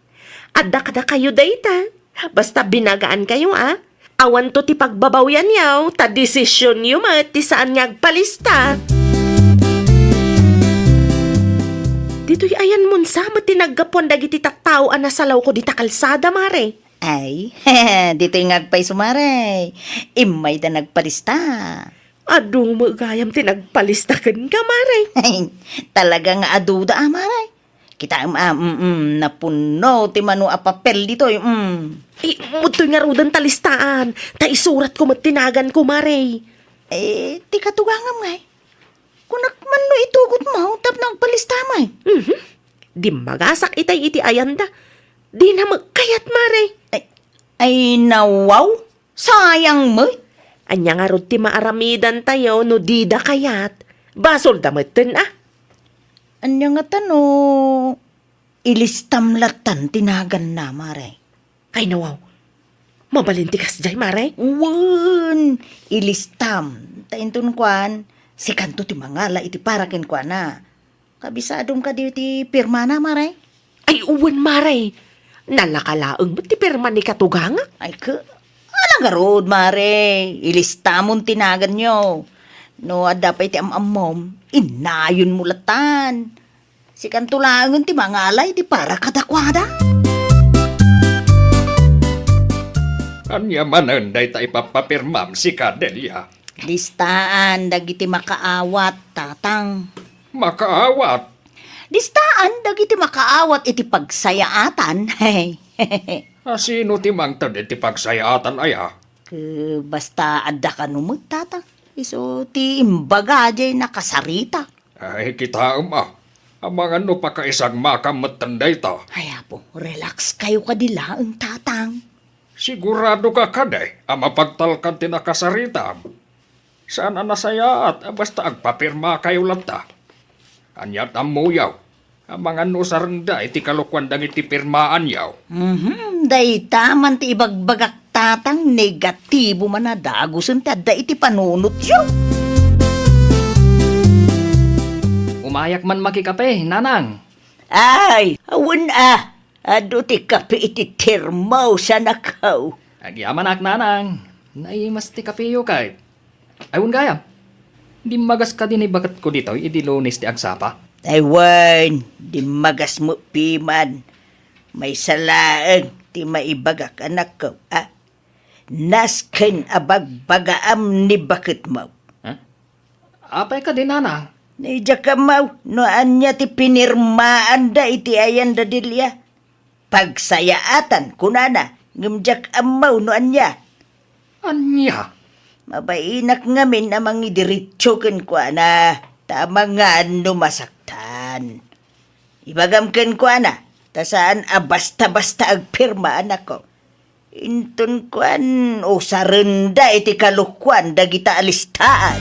Adda kadakayo dayta. Basta binagaankayo, a. Awanto ti pagbabawianyo, ta desisionyo met ti saan nga agpalista. Ditoy ayanmon sa met ti naggapuan dagiti tattao a nasalawko dita kalsada, Mare. Ay, ditoy nga agpayso, Mare. Immayda nagpalista. Adu met gayam ti nagpalista kenka, Mare. Talaga nga aduda, a, Mare. Kitaem, a, mm, mm, napunno ti mano a papel ditoy, mm. Ay, umudtoy ngaruden ta listaan, ta isuratko met ti naganko, Mare. Eh, ti katugangam ngay. Kunak man no itugotmo tapno agpalista met. Mhm. Dimmagasak itay iti ayanda. Dina met kayat, Mare. Ay, ay, nawaw. Sayang met. Ania ngarud ti maaramidantayo no dida kayat? Basolda metten, a. Ania ngata no ilistam lattan ti naganna, Mare? Ay, nawaw. Mabalin ti kasdiay, Mare? Wen, ilistam. Ta inton kuan, sikanto ti mangala iti para kenkuana. Kabisadom kadi ti pirmana, Mare? Ay, wen, Mare. Nalaka laeng met ti pirma ni katugangak. Ay, ke, ala ngarud, Mare. Ilistamon ti naganyo. No adda pay ti am-ammom, innayonmo lattan. Sikanto laengen ti mangala iti para kadakuada. Ania manen dayta ipappapirmam sika, Delia? Listaan dagiti makaawat, Tatang. Makaawat? Listaan dagiti makaawat iti pagsayaatan. Asino ti mangted iti pagsayaatan aya? Ke, basta adda kano met, Tatang. Isu ti imbaga diay nakasarita. Ay, kitaem a. Amangan no pakaisagmakam metten dayta. Ay, Apo, relax kayo kadi laeng, Tatang. Sigurado ka kadi a mapagtalkan ti nakasaritam? Saan a nasayaat a basta agpapirma kayo latta. Ania ti ammoyo? Amangan no usarenda iti kalokuan dagiti pirmaanyo. Mhm, dayta man ti ibagbagak, Tatang, negatibo man a dagusen ti adda iti panunotyo. Umayak man makikape, Nanang. Ay, awan a. Adu ti kape iti termos, anakko. Agyamanak, Nanang. Naimas ti kapeyo kay. Ay, wen gayam. Dimmagas kadi ni baketko ditoy idi Lunes ti agsapa? Ay, wen, dimmagas met piman. Maysa laeng ti maibagak, anakko, a? Nasken a bagbagaam ni baketmo. Ha? Apay kadi, Nanang? Diak ammo no ania ti pinirmaanda iti ayan da Delia. Pagsayaatan, kunana, ngem diak ammo no ania. Ania? Mabainak ngamin a mangidiretso kenkuana, ta amangan no masaktan. Ibagam kenkuana, ta saan a basta-basta agpirma, anakko. Inton kuan, usarenda iti kalokuan dagita a listaan.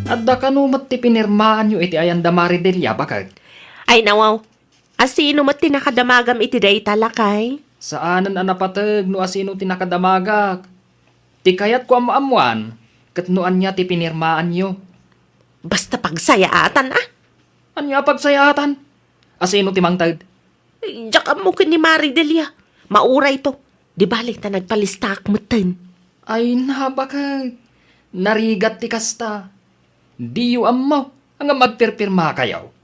Adda kano met ti pinirmaanyo iti ayan da Mari Delia, baket? Ay, nawaw. Asino met ti nakadamagam iti dayta, lakay? Saanen a napateg no asino ti nakadamagak. Ti kayatko a maammoan, ket no ania ti pinirmaanyo. Basta pagsayaatan, a? Ania a pagsayaatan? Asino ti mangted? Diak ammo ken ni Mari Delia. Maurayto. Di bale ta nagpalistaak metten. Ay, nabaket. Narigat ti kasta. Diyo ammo, ngem agpirpirmakayo.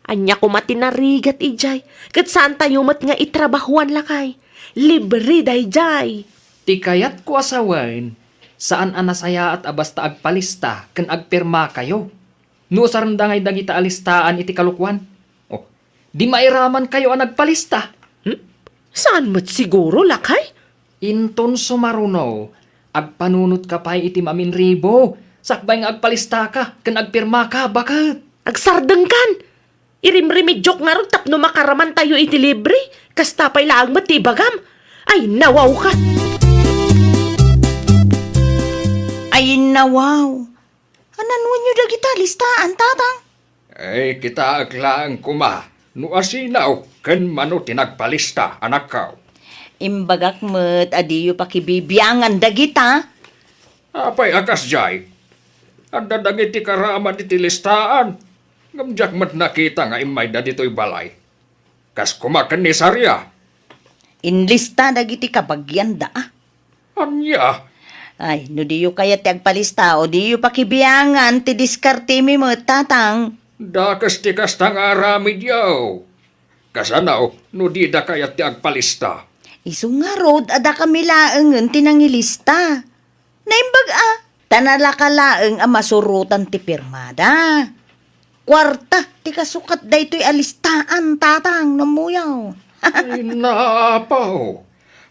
Ania koma ti narigat idiay? Ket saantayo met nga itrabahuan, lakay. Libre daydiay. Ti kayatko a sawen, saan a nasayaat a basta agpalista ken agpirmakayo. No usarenda ngay dagita a listaan iti kalokuan, o, di mairamankayo a nagpalista. Hmm? Saan met siguro, lakay? Inton sumaruno, agpanunotka pay iti maminribo, sakbay nga agpalistaka ken agpirmaka, baket. Agsardengkan! Irimrimidiok ngarud tapno makaramantayo iti libre, kasta pay laeng met ti ibagam. Ay, nawawka! Ay, nawaw! Ananwenyo dagita a listaan, Tatang? Ay, kitaek laeng koma no asino ken mano ti nagpalista, anakko. Imbagak met a diyo pakibibiangan dagita. Apay a kasdiay? Adda dagiti karaman iti listaan, ngem diak met nakita nga immayda ditoy balay. Kas koma ken ni Saria. Inlista dagiti kabagianda, a. Ania? Ay, no diyo kayat ti agpalista, o diyo pakibiangan ti diskartemi met, Tatang. Dakes ti kasta nga aramidyo. Kasano no dida kayat ti agpalista? Isu ngarud a dakami laengen ti nangilista. Naimbag a, ta nalaka laeng a masurotan ti pirmada. Kuarta ti kasukat daytoy a listaan, Tatang, no ammoyo. Ay, naapaw.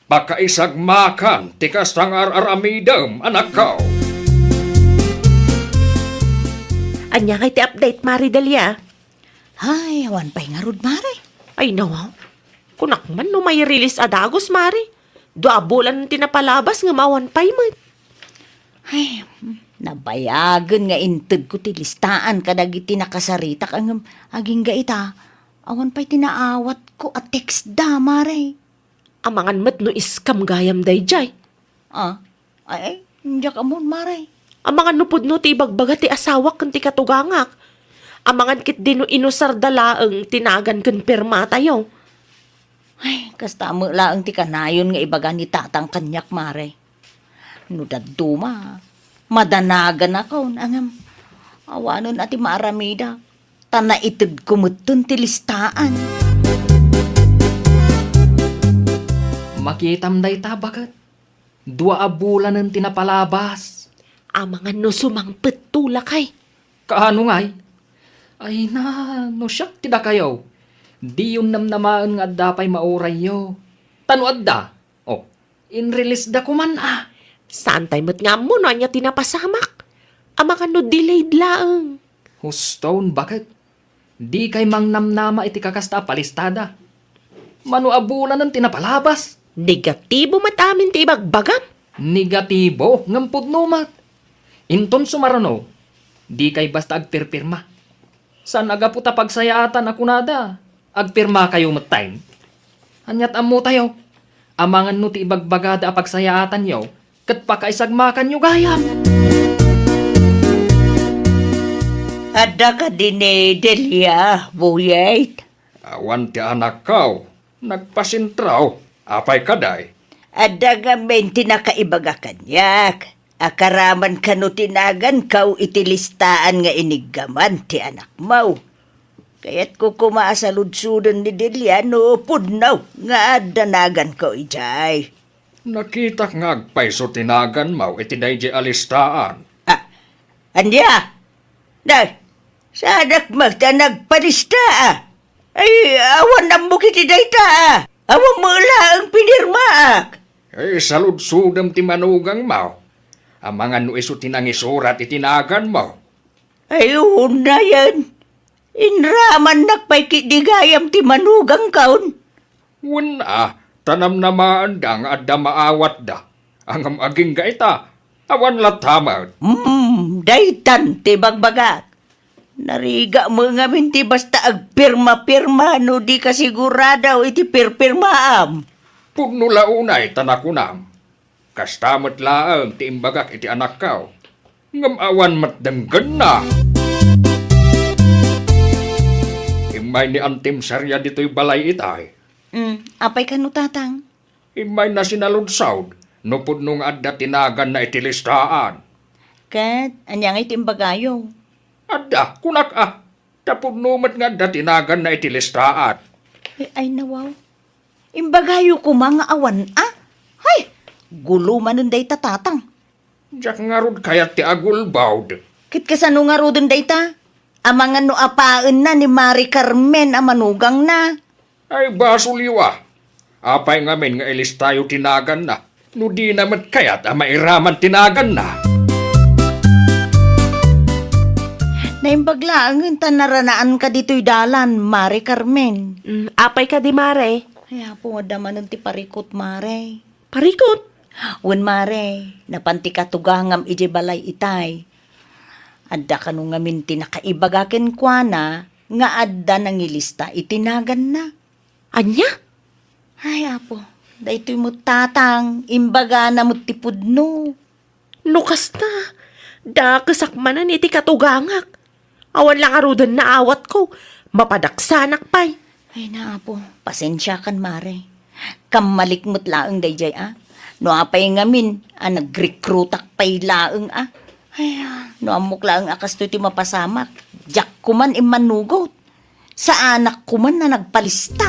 Pakaisagmakan ti kasta nga ar-aramidem, anakko. Ania ngay ti update, Mari Delia? Ay, awan pay ngarud, Mari. Ay, nawa. Kunak man no may release a dagus, Mari. Dua a bulan ti napalabas ngem awan pay met. Ay, nabayagen nga intedko ti listaan kadagiti nakasaritak ngem agingga ita, awan pay ti naawatko a text da, Mari. Amangan met no scam gayam daydiay. Ah, ay, ay, diak ammon, Mari. Amangan no pudno ti ibagbaga ti asawak ken ti katugangak. Amangan ketdi no inusarda laeng ti nagan ken pirmatayo. Ay, kasta met laeng ti kanayon nga ibaga ni Tatang kaniak, Mari. No dadduma, madanaganakon, ngem awanen a ti maaramidak, ta naitedko metten ti listaan. Makitam dayta, baket. Dua a bulanen ti napalabas. Amangan no sumangpet to lakay. Kaano ngay? Ay na, no siak ti dakayo, diyon namnamaen nga adda pay maurayyo. Ta no adda, oh, inrelease da koman a. Saantay met nga ammo no ania ti napasamak. Amangan no delayed laeng. Huston, baket. Dikay mangnamnama iti kakasta a palistada. Mano a bulanen ti napalabas? Negatibo met amin ti ibagbagam. Negatibo, ngem pudno met. Inton sumaruno, dikay basta agpirpirma. Saan a gapu ta pagsayaatan a kunada, agpirmakayo metten. Aniat ammotayo, amangan no ti ibagbagada a pagsayaatanyo, ket pakaisagmakanyo gayam. Adda kadi ni Delia, Buyet? Awan ti anakko, nagpasentrao. Apay kadi? Adda ngamin ti nakaibaga kaniak. Akaraman kano ti naganko iti listaan nga iniggaman ti anakmo. Kayatko koma a saludsoden ni Delia no pudno nga adda naganko idiay. Nakitak nga agpayso ti naganmo iti daydiay a listaan. Ah, ania? Day, saanak met a nagpalista a. Ay, awan ammok iti dayta a. Awan met laeng pinirmaak. Ay, saludsodem ti manugangmo. Amangan no isu ti nangisurat iti naganmo. Ay, unayen. Inramannak pay ketdi gayam ti manugangkon. Wen a, ta namnamaenda nga adda maawatda. Ngem agingga ita, awan latta met. Hmm, daytan ti bagbagak. Narigat met ngamin ti basta agpirma-pirma no di kasigurado iti pirpirmaam. Pudno la unay ta nakunam. Kasta met laeng ti imbagak iti anakko, ngem awan met denggenna. Immay ni Antim Saria ditoy balay itay. Mm, apay kano, Tatang? Immayna sinaludsod no pudno nga adda ti naganna iti listaan. Ket ania ngay ti imbagayo? Adda, kunak a, ta pudno met nga adda ti naganna iti listaan. Ay, ay, nawaw. Imbagayo koma nga awan a? Hay! Gulo manen dayta, Tatang. Diak ngarud kayat ti agulbod. Ket kasano ngaruden dayta? Amangan no apaenna ni Mari Carmen a manugangna. Ay, basolyo a. Apay ngamin nga ilistayo ti naganna no dina met kayat a mairaman ti naganna? Naimbag laengen ta naranaanka ditoy dalan, Mari Carmen. Mm, apay kadi, Mare? Ay, Apo, adda manen ti parikut, Mare. Parikut? Wen, Mare, napan ti katugangam idiay balay itay. Adda kano ngamin ti nakaibaga kenkuana nga adda nangilista iti naganna. Ania? Ay, Apo, daytoy met, Tatang, imbagana met ti pudno. No kasta, dakesak manen iti katugangak. Awan la ngaruden naawatko, mapadaksanak pay. Ay, na, Apo, pasensiakan, Mare. Kammalik met laeng daydiay a. No apay ngamin a nagrekrutak pay laeng a. Ay, ah, no ammok laeng a kastoy ti mapasamak, diak koman immanugot. Saanak koman a nagpalista.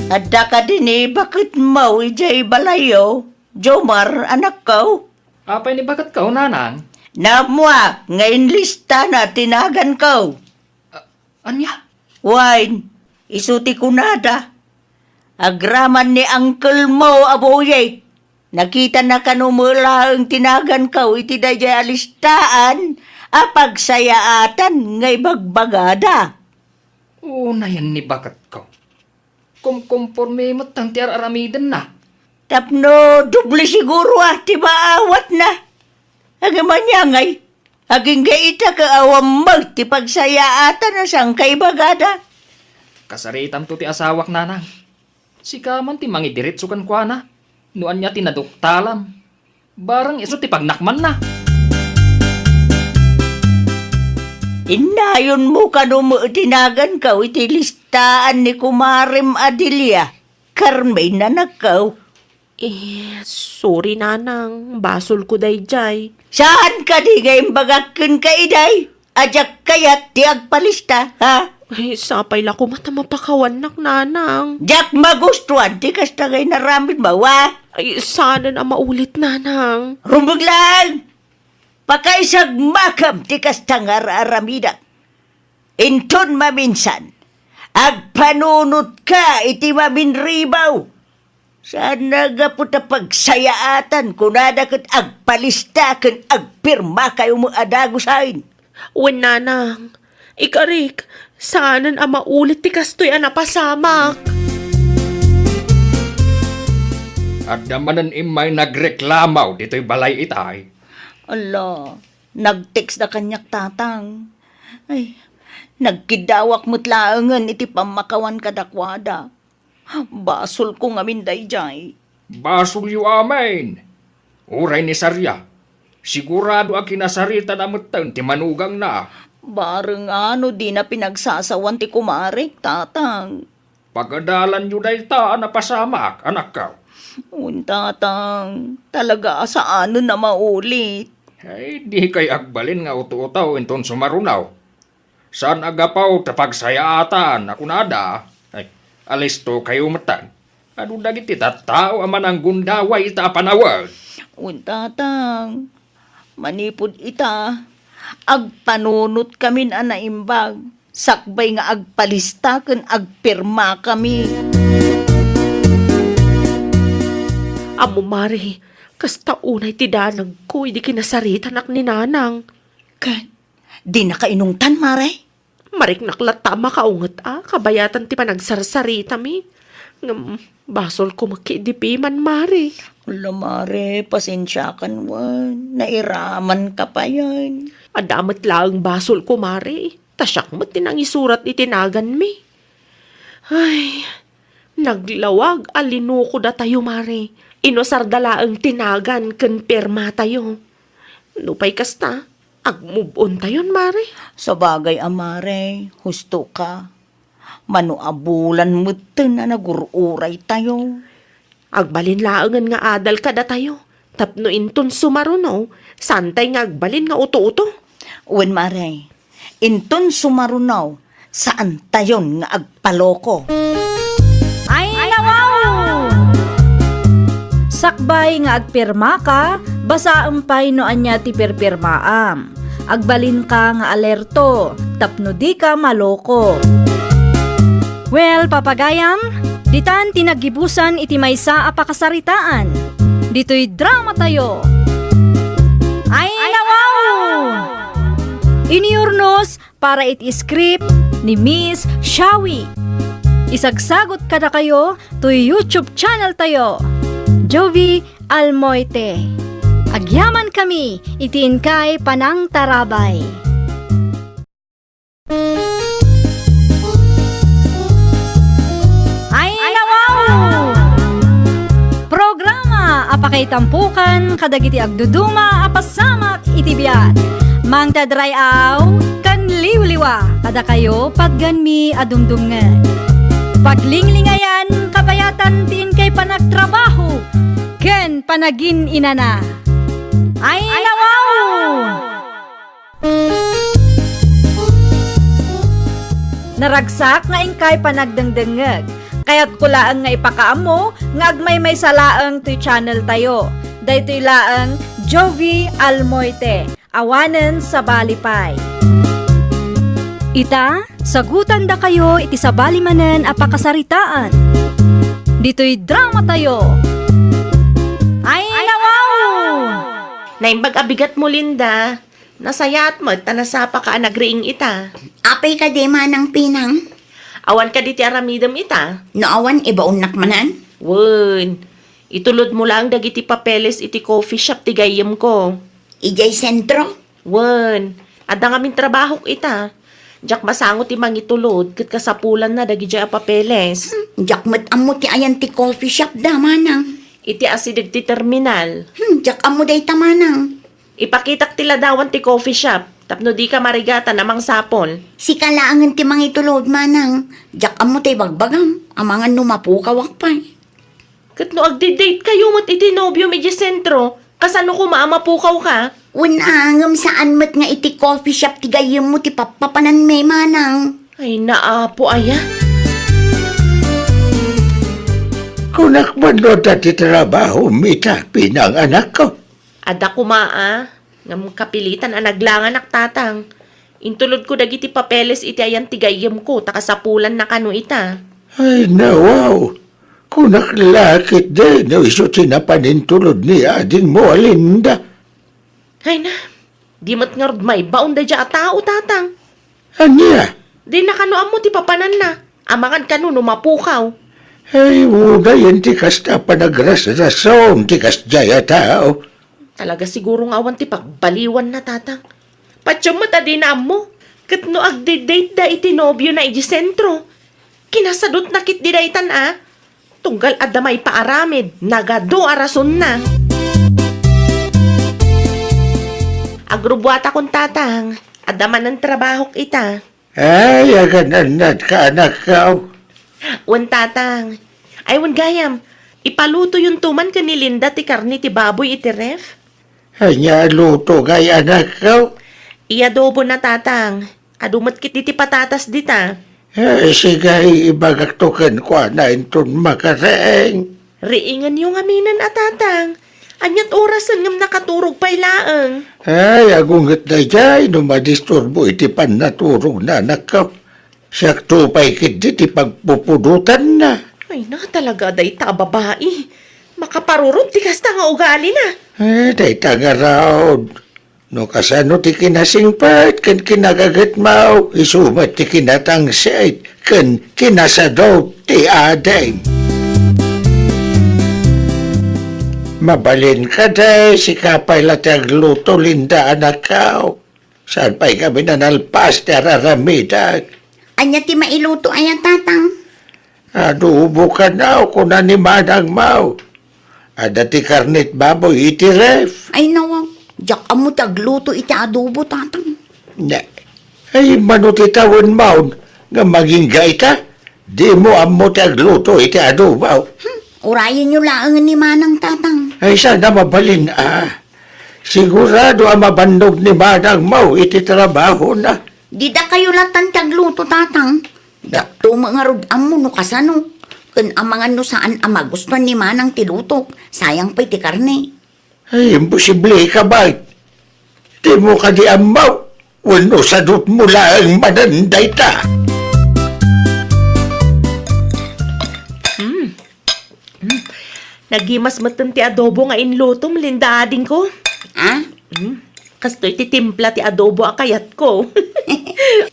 Adda kadi ni baketmo idiay balayyo, Jomar, anakko? Apay ni baketko, nanang? Naammoak nga inlistana ti naganko. A-, ania? Wen, isu ti kunada. Agraman ni uncle mo a Boyet. Nakitana kano met laeng ti naganko iti daydiay a listaan a pagsayaatan nga ibagbagada. Unayen ni baketko. Kumkomporme met ti ar-aramidenna. Tapno doble siguro a ti maawatna. Agimanyangay, agingga ita ket awan met ti pagsayaatan a sangkaibagada. Kasaritamto ti asawak, nanang. Sika man ti mangidiretso kenkuana no ania ti naduktalam. Bareng isu ti pagnakmanna. Innayonmo kano met ti naganko iti listaan ni kumarem a Delia, Carmen, anakko? Eh, sorry, nanang. Basolko daydiay. Saan kadi nga imbagak kenka idiay a diak kayat ti agpalista, ha? Ay, sapay la koma ta mapakawannak, nanang. Diak magustuan ti kasta nga inaramidmo, a? Ay, saanen a maulit, nanang. Rumbeg laeng! Pakaisagmakam ti kasta nga ar-aramidek. Inton maminsan, agpanunotka iti maminribaw. Saan nga gapu ta pagsayaatan, kunada ket agpalista ken agpirmakayo met a dagusen. Wen, nanang, ikarik, saanen a maulit ti kastoy a napasamak. Adda manen immay nagreklamo ditoy balay itay. Ala, nag-text da kaniak, tatang. Ay, nagkiddawak met laengen iti pammakawan kadakuada. Basolko ngamin daydiay. Basolyo amin. Uray ni Saria, sigurado a kinasaritana metten ti manugangna. Bareng a no dina pinagsasawan ti kumarek, tatang. Pagadalanyo dayta a napasamak, anakko. Wen, tatang, talaga a saanen a maulit. Ay, dikay agbalin nga uto-uto inton sumaruno. Saan a gapu ta pagsayaatan a kunada, ay, alistokayo metten. Adu dagiti tattao a mananggundaway ita a panawen. Wen, tatang, manipud ita, agpanunotkamin a naimbag, sakbay nga agpalista ken agpirmakami. Ammo, Mare, kasta unay ti danagko idi kinasaritanak ni Nanang. Ket dinaka inungtan, Mare? Mariknak latta a makaunget a kabayatan ti panagsarsaritami. Ngem basolko met ket idi piman, Mare. Ala, Mare, pasensiakan wen. Nairamanka payen. Adda met laeng basolko, Mare. Ta siak met ti nangisurat iti naganmi. Ay, naglawag a linukodatayo, Mare. Inusarda laeng ti nagan ken pirmatayo. Nupay kasta, agmove-ontayon, Mare. Sabagay a, Mare, hustoka. Mano a bulan metten a nagur-uraytayo. Agbalin laengen nga adal kadatayo, tapno inton sumaruno, saantay nga agbalin nga uto-uto. Wen, Mare, inton sumaruno, saantayon nga agpaloko. Ay, nawaw! Sakbay nga agpirmaka, basaem pay no ania ti pirpirmaam. Agbalinka nga alerto tapno dika maloko. Well, papagayam, ditan ti naggibusan iti maysa a pakasaritaan. Ditoy dramatayo. Ay, nawaw! Iniurnos para iti script ni Miss Shawi. Isagsagot kadakayo toy YouTube channel tayo, Jovi Almoite. Agyamankami iti inkay panangtarabay. Ay, nawaw! Programa a pakaitampokan kadagiti agduduma a pasamak iti biag. Mangted ray-aw ken liwliwa kadakayo patgenmi a dumdumngeg. Paglinglingayan kabayatan ti inkay panagtrabaho ken panagin-inana. Ay, nawaw! Naragsak nga inkay panagdengdengngeg. Kayatko laeng nga ipakaammo nga agmaymaysa laeng toy channel tayo. Daytoy laeng Jovi Almoite, awanen sabali pay. Ita, sagutandakayo iti sabali manen a pakasaritaan. Ditoy dramatayo. Ay, nawaw! Naimbag a bigatmo, Linda. Nasayaat met ta nasapaka a nagriing ita. Apay kadi, Manang Pinang? Awan kadi ti aramidem ita? No awan, ibaonnak manen? Wen, itulodmo laeng dagiti papeles iti coffee shop ti gayyemko. Idiay sentro? Wen, adda ngamin trabahok ita. Diak masango ti mangitulod ket kasapulanna dagidiay a papeles. Hmm, diak met ammo ti ayan ti coffee shop da, Manang. Iti asideg ti terminal. Hmm, diak ammo dayta, Manang. Ipakitak ti ladawan ti coffee shop tapno dika marigatan a mangsapol. Sika laengen ti mangitulod, Manang. Diak ammo ti ibagbagam, amangan no mapukawak pay. Ket no agdi-date kayo met iti nobiom idiay sentro, kasano koma a mapukawka? Wen a, ngem saan met nga iti coffee shop ti gayyemmo ti pappapananmi, Manang. Ay, naapo aya. Kunak man no adda ti trabahom ita, pinanganakko. Adda koma a, ngem kapilitan a naglanganak, Tatang. Intulodko dagiti papeles iti ayan ti gayyemko, ta kasapulanna kano ita. Ay, nawaw. Kunak la ketdi no isu ti napan intulod ni adingmo a Linda. Ay na, di met ngarud maibaon daydiay a tao, Tatang. Ania? Di na kano ammo ti papananna. Amangan kano no mapukaw. Ay, unayen ti kasta a panagrasrason ti kasdiay a tao. Talaga siguro nga awan ti pagbaliwanna, Tatang. Patiem met a dina ammo. Ket no agdi-date da iti nobiona iti sentro, kinasadutna ketdi daytan a. Tunggal adda maipaaramid, nagadu a rasonna. Agrubbuatakon, Tatang. Adda manen trabahok ita. Ay, aganannadka, anakko. Wen, Tatang. Ay, wen gayam, ipalutoyonto man ken ni Linda ti karne ti baboy iti ref? Ania a luto ngay, anakko? Iadobona, Tatang. Adu met ketdi ti patatas dita. Eh, sige, ibagakto kenkuana inton makariing. Riingenyo ngaminen a, Tatang. Ania't orasen ngem nakaturog pay laeng? Ay, agunget daydiay no madisturbo iti pannaturogna, anakko. Siakto pay ketdi ti pagpupudotanna. Ay na, talaga dayta a babai. Makaparurot ti kasta nga ugalina. Eh, dayta ngarud. No kasano ti kinasingpet ken kinagagetmo, isu met ti kinatangsit ken kinasadut ti adim. Mabalin kadi, sika pay la ti agluto, Linda, anakko. Saan pay kami nanalpas ti ar-aramidek? Ania ti mailuto aya, Tatang? Adobo kano, kuna ni manangmo. Adda ti karnet baboy iti ref. Ay, nawaw. Diak ammo ti agluto iti adobo, Tatang. Ne. Ay, mano ti tawenmo nga mangingga ita? Dimo ammo ti agluto iti adobo. Hmm, urayenyo laengen ni manang, Tatang. Ay, sana mabalin a. Sigurado a mabannog ni manangmo iti trabahona. Dida kayo latan ti agluto, Tatang. Diakto met ngarud ammo no kasano. Ken amangan no saan a magustuan ni manang ti lutok, sayang pay ti karne. Ay, imposible ka, bay. Dimo kadi ammo wenno sadutmo laeng manen dayta? Hmm. Hmm. Nagimas metten ti adobo nga inlutom, Linda, adingko. Ah? Hmm. Kastoy ti timpla ti adobo a kayatko.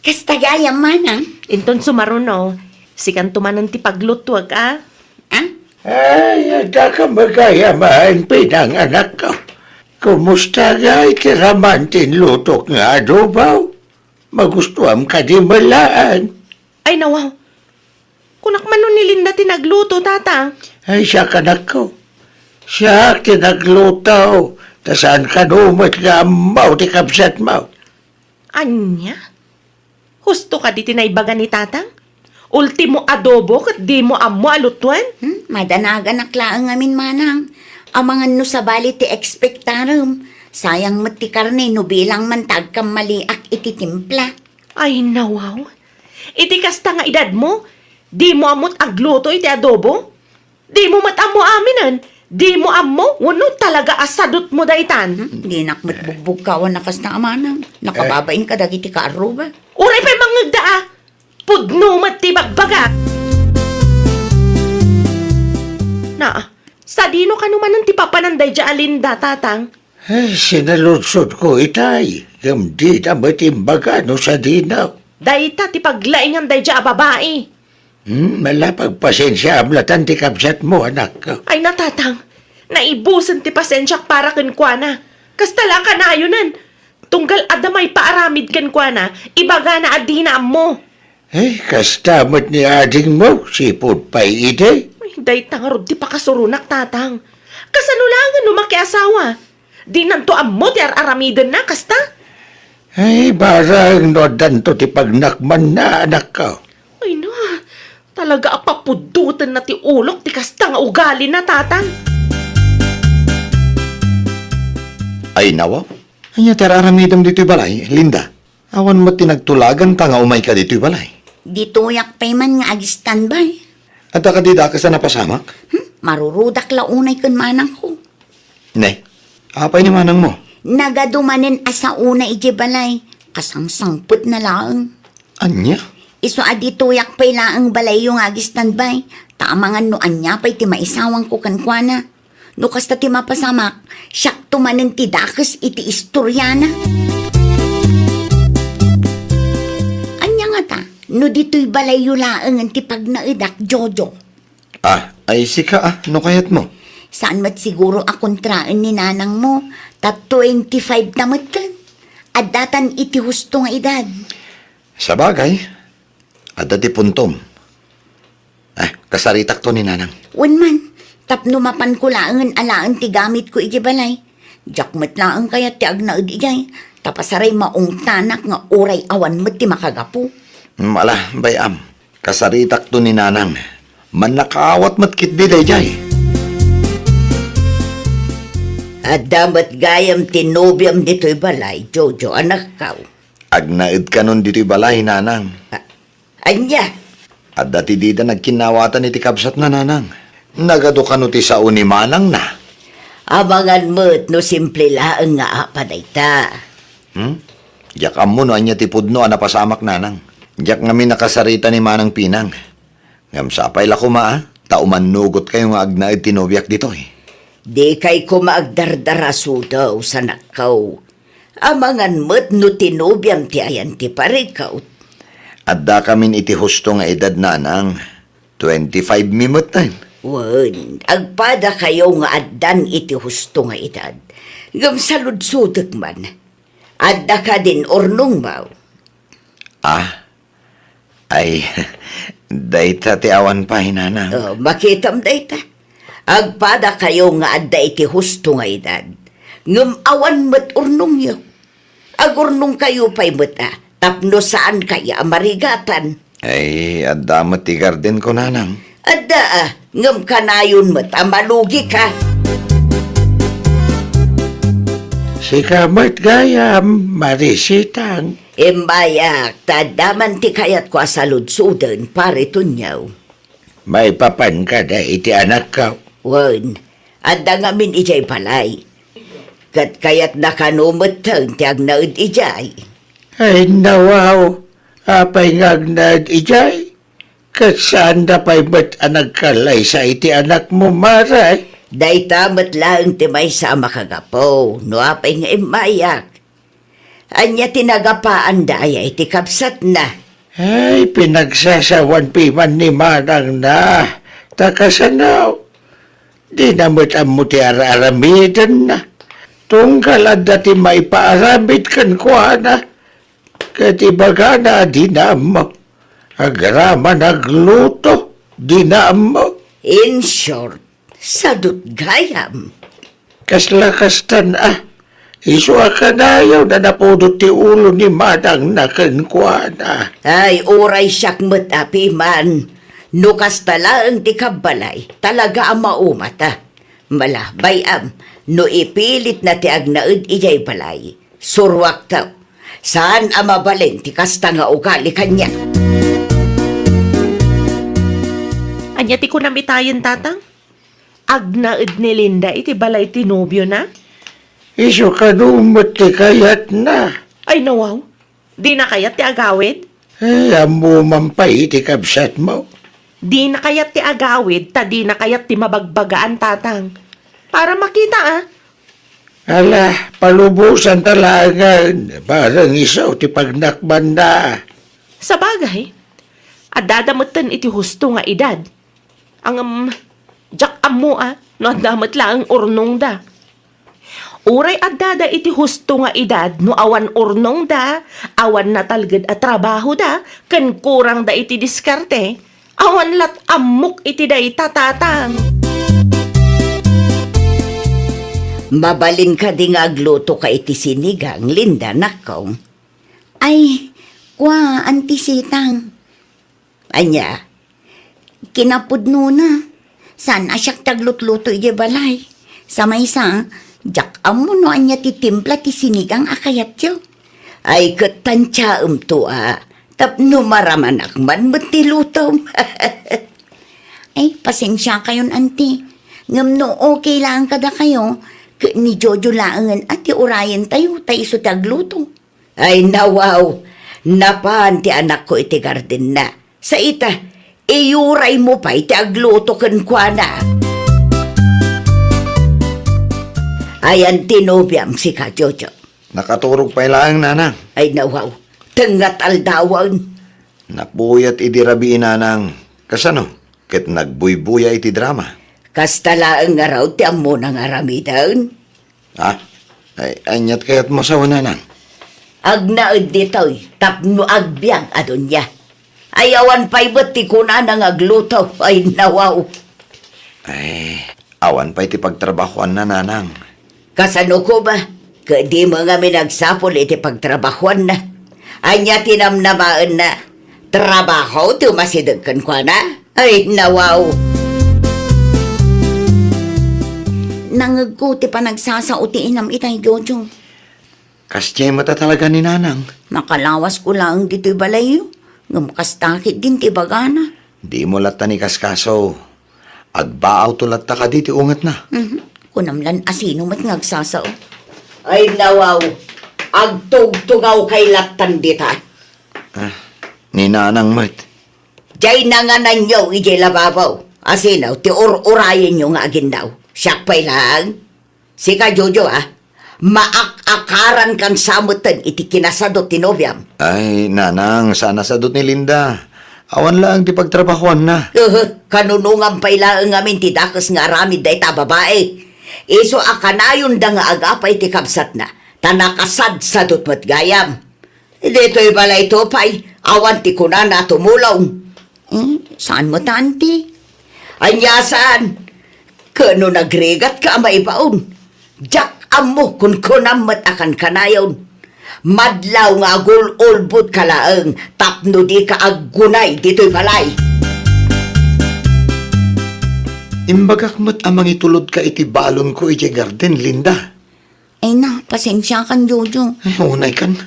Kasta gayam, manang. Inton sumaruno, sikanto manen ti paglutuak, a? Ah? Ay, adda ka met gayam, pinanganakko. Kumusta ngay ti raman ti inlutok nga adobo? Magustuam kadi met laeng? Ay, nawaw. Kunak man no ni Linda ti nagluto, Tatang. Ay, siak, anakko. Siak ti nagluto, ta saan kano met nga ammo ti kabsatmo. Ania? Husto kadi ti naibaga ni Tatang? Ultimo adobo ket dimo ammo a lutoen? Hmm, madanaganak laeng ngamin, manang. Amangan no sabali ti ekspektarem. Sayang met ti karne no bilang man ta agkammaliak iti timpla. Ay, nawaw. Iti kasta nga edadmo, dimo ammo't agluto iti adobo? Dimo met ammo aminen? Dimo ammo wenno talaga a sadutmo daytan? Hmm, dinak met bugbugkawan a kasta a manang. Nakababain kadagiti kaarruba. Uray pay mangngegda a. Pudno met ti bagbagak. Na, sadino kano manen ti papanan daydiay a Linda, Tatang? Ay, sinaludsodko itay, ngem dida met imbaga no sadino. Dayta ti paglaingan daydiay a babai. Hmm, ala, pagpasensiaam latan ti kabsatmo, anakko. Ay na, Tatang, naibusen ti pasensiak para kenkuana. Kasta la a kanayonen. Tunggal adda maipaaramid kenkuana, ibagana a dina ammo. Eh, kasta met ni adingmo, sipud pay idi. Ay, dayta ngarud ti pakasuronak, Tatang. Kasano laengen no makiasawa? Dinanto ammo ti ar-aramidenna, kasta? Ay, bareng no addanto ti pagnakmanna, anakko. Ay na, talaga a papuddotenna ti ulok ti kasta nga ugalina, Tatang. Ay, nawaw. Ania ti ar-aramidem ditoy balay, Linda? Awan met ti nagtulaganta nga umayka ditoy balay. Ditoyak pay man nga ag-standby. Adda kadi dakes a napasamak? Hmm, marurudak la unay ken manangko. Ne, apay ni manangmo? Nagadu manen a saona idiay balay. Kasangsangpetna laeng. Ania? Isu a ditoyak pay laeng balayyo nga ag-standby. Ta amangan no ania pay ti maisawangko kenkuana. No kasta ti mapasamak, siakto manen ti dakes iti istoriana. Ania ngata, no ditoy balayyo laengen ti pagnaedak, Jojo? Ah, ay sika, ah, no kayatmo. Saan met siguro a kontraen ni nanangmo, ta twenty-five ta metten. Addatan iti husto nga edad. Sabagay, adda ti puntom. Ah, kasaritakto ni nanang. Wen man, tapno mapanko laengen alaen ti gamitko iti balay. Diak met laeng kayat ti agnaed idiay, ta pasaray maungtanak nga uray awan met ti makagapu. Mm, ala, bay-am. Kasaritakto ni nanang. Mannakaawat met ketdi daydiay. Adda met gayam ti nobiam ditoy balay, Jojo, anakkaw. Agnaed kanon ditoy balay, nanang. A-, ania? Adda ti dida nagkinnawatan iti kabsatna, nanang. Nagadu kano ti sao ni manangna? Amangan met no simple laeng nga apa dayta. Hmm? Diak ammo no ania ti pudno a napasamak, nanang. Diak ngamin nakasarita ni Manang Pinang. Ngem sapay la koma, a, ta umannugotkayo nga agnaed ti nobiak ditoy. Dikay koma agdardarasudaw, sanakkaw. Amangan met no ti nobiam ti ayan ti parikut. Addakamin iti husto nga edad, nanang. Twenty-five mi metten. Wen, agpadakayo nga addan iti husto nga edad. Ngem saludsodek man. Adda kadin urnongmo? Ah, ay, dayta ti awan pay, nanang. Oh, makitam dayta. Agpadakayo nga adda iti husto nga edad. Ngem awan met urnongyo. Agurnongkayo pay met, a, tapno saankay a marigatan. Ay, adda met ti gardenko, nanang. Adda, a, ngem kanayon met a malugika. Sika met gayam, Marisitang. Immayak, ta adda man ti kayatko a saludsoden, Pare Tonio. Maipapan kada iti anakko? Wen, adda ngamin idiay balay. Ket kayatna kano metten ti agnaed idiay. Ay, nawaw, apay nga agnaed idiay? Ket saanda pay met a nagkallaysa iti anakmo, Mare? Dayta met laeng ti maysa a makagapu, no apay nga immayak. Ania ti nagapaanda aya iti kabsatna? Ay, pinagsasawan piman ni manangna. Ta kasano? Dina met ammo ti ar-aramidenna. Tunggal adda ti maipaaramid kenkuana. Ket ibagana a dina ammo. Agraman agluto, dina ammo. In short, sadut gayam. Kasla kastan a, isu a kanayon a napudot ti ulo ni manangna kenkuana. Ay, uray siak met a piman. No kasta laeng ti kabbalay, talaga a maumata. Malabay am, no ipilitna ti agnaed idiay balay. Suruakto. Saan a mabalin ti kasta nga ugali kaniak. Ania ti kunam itayen, Tatang? Agnaed ni Linda iti balay ti nobiona? Isu kano met ti kayatna. Ay, nawaw. Dina kayat ti agawid? Eh, ammo man pay iti kabsatmo. Dina kayat ti agawid, ta dina kayat ti mabagbagaan, Tatang. Para makita, a. Ala, palubosanta laengen, bareng isu ti pagnakbanna. Sabagay, addada metten iti husto nga edad. Ngem, diak ammo a, no adda met laeng urnongda. Uray addada iti husto nga edad no awan urnongda, awan natalged a trabahoda, ken kurangda iti diskarte, awan lat ammok iti dayta, Tatang. Mabalin kadi nga aglutoka iti sinigang, Linda, nakko? Ay, kua, Auntie Sitang. Ania? Kinapudnona. Saan a siak ti aglutluto idiay balay. Sa maysa, diak ammo no ania ti timpla ti sinigang a kayatyo. Ay, ket tantiaemto a, Tapno maramanak man met ti lutom. Ay, pasensiakayon, anti. Ngem no okay laeng kadakayo, ket ni Jojo laengen a ti urayentayo, ta isu ti agluto. Ay, nawaw, napan ti anakko iti gardenna. Sa ita, iyuraymo pay ti agluto kenkuana. Ayan ti nobiam, sika, Jojo. Nakaturog pay laeng, nanang. Ay, nawaw, tengngat aldawen. Napuyat idi rabii, nanang. Kasano? Ket nagbuybuya iti drama. Kasta laeng ngarud ti ammona nga aramiden. Ha? Ay, aniat kayatmo a sawen, nanang? Agnaed ditoy tapno agbiag a dunia. Ay, awan pay met ti kunana nga agluto. Ay, nawaw. Ay, awan pay ti pagtrabahoanna, nanang. Kasano koma? Ket dimo ngamin agsapul iti pagtrabahoanna. Ania ti namnamaenna? Trabaho ti umasideg kenkuana? Ay, nawaw! Nangngegko ti panagsasao ti inam itay, Jojo. Kasdiay met a talaga ni nanang. Nakalawasko laeng ditoy balayyo, ngem kasta ketdin ti ibagana. Dimo latta ni kaskaso. Agbaawto latta kadi ti ungetna. Mhm. Kunam lan a sino met nga agsasao. Ay, nawaw, agtugtugawkay lattan dita. Ah, ni nanang met. Diay nangananyo idiay lababo. A sino ti ur-urayenyo nga aginnaw? Siak pay laeng? Sika, Jojo, a, maak-akarankan sa metten iti kinasadut ti nobiam. Ay, nanang, saan a sadut ni Linda. Awan laeng ti pagtrabahoanna. Uhu, kanunongan pay laeng ngamin ti dakes nga aramid dayta a babai. Isu a kanayonda nga agapay ti kabsatna, ta nakasadsadut met gayam. Ditoy balayto pay, awan ti kunana a tumulong. Hmm, saan met, anti? Ania saan? Ket no nagrigatka a maibaon, diak ammo kunkunam met a kankanayon. Madlaw nga agul-ulbodka laeng tapno dika aggunay ditoy balay. Imbagak met a mangitulodka iti balonko idiay garden, Linda. Ay na, pasensiakan, Jojo. Ay, unaykan.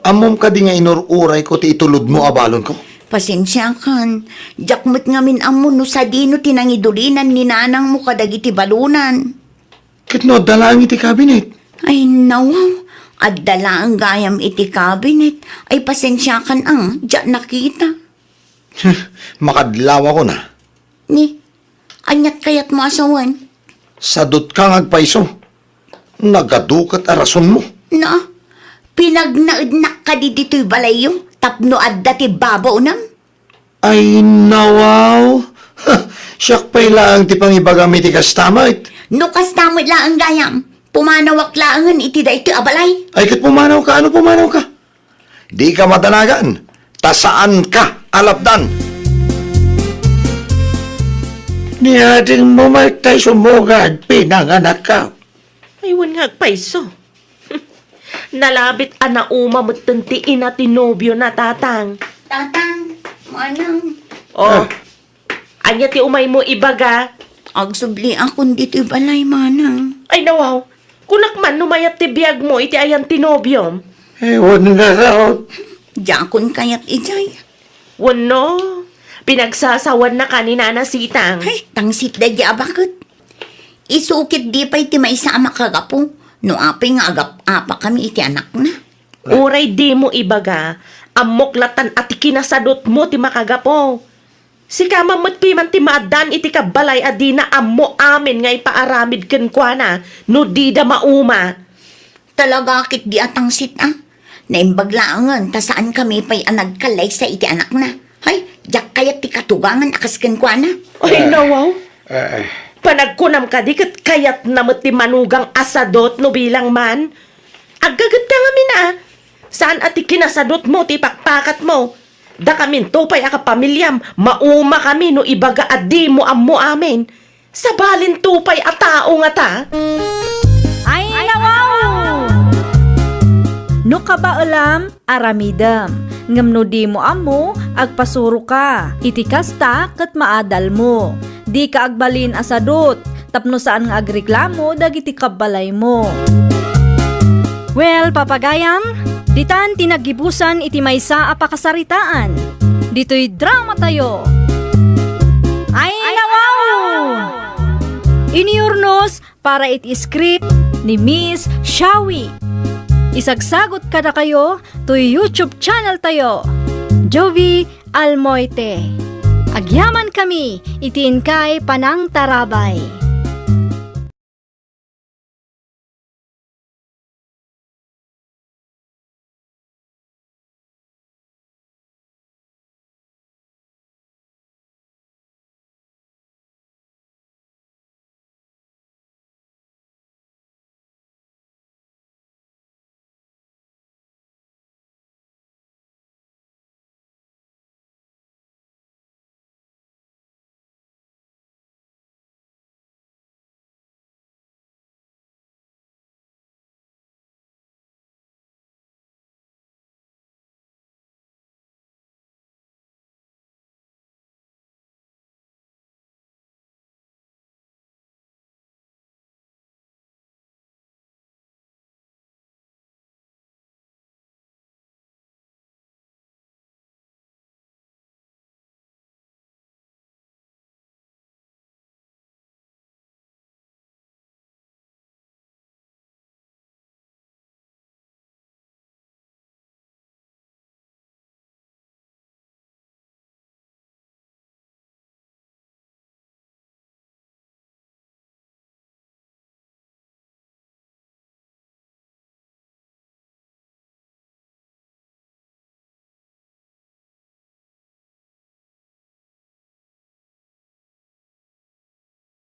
Ammom kadi nga inur-urayko ti itulodmo a balonko? Pasensiakan. Diak met ngamin ammo no sadino ti nangidulinan ni nanangmo kadagiti balonan. Ket no adda laeng iti kabinet? Ay, nawaw. Adda laeng gayam iti kabinet. Ay, pasensiakan a, diak nakita. Makadlawakon a. Ni, aniat kayatmo a sawen? Sadutka nga agpayso. Nagadu ket a rasonmo. Na, pinagnaednak kadi ditoy balayyo tapno adda ti babaonam? Ay, nawaw! Siak pay laeng ti pangibagam iti kasta met. No kasta met laeng gayam, pumanawak laengen iti daytoy a balay. Ay, ket pumanawka, ano pumanawka? Dika madanagan, ta saanka a lapdan. Ni adingmo met tay sumugad, pinanganakka. Ay, wen nga agpayso. Nalabit a nauma metten ti ina ti nobiona, Tatang. Tatang, Manang. Oh. Ah. Ania ti umaymo ibaga? Agsubliakon ditoy balay, Manang. Ay, nawaw. Kunak man no mayat ti biagmo iti ayan ti nobiom. Eh, wen nga, Rod. Diakon kayat idiay. Wenno, pinagsasawanna ka ni Nana Sitang. Ay, tangsit daydi a baket. Isu ket di pay ti maysa a makagapu no apay nga agap-apakami iti anakna. Uray dimo ibaga, ammok latan a ti kinasadutmo ti makagapu. Sika man met piman ti maaddaan iti kabbalay a dina ammo amin nga ipaaramid kenkuana no dida mauma. Talaga ket di a tangsit a. Naimbag laengen ta saankami pay a nagkallaysa iti anakna. Hay, diak kayat ti katugangan a kas kenkuana. Ay, nawaw. Eh, eh. Panagkunam kadi ket kayatna met ti manugang a sadut no bilang man. Aggagetka ngamin a. Saan a ti kinasadutmo ti ipakpakatmo. Dakaminto pay a kapamiliam, maumakami no ibaga a dimo ammo amin. Sabalinto pay a tao ngata. Ay, nawaw! No kabaelam, aramidem. Ngem no dimo ammo, agpasuroka. Iti kasta, ket maadalmo. Dika agbalin a sadut, tapno saan nga agreklamo dagiti kabbalaymo. Well, papagayam, Ditan ti naggibusan iti maysa a pakasaritaan. Ditoy dramatayo. Ay, nawaw! Iniurnos para iti script ni Miss Shawi. Isagsagut kadakayo toy YouTube channel tayo, Jovie Almoite. Agyaman kami iti inkay panangtarabay.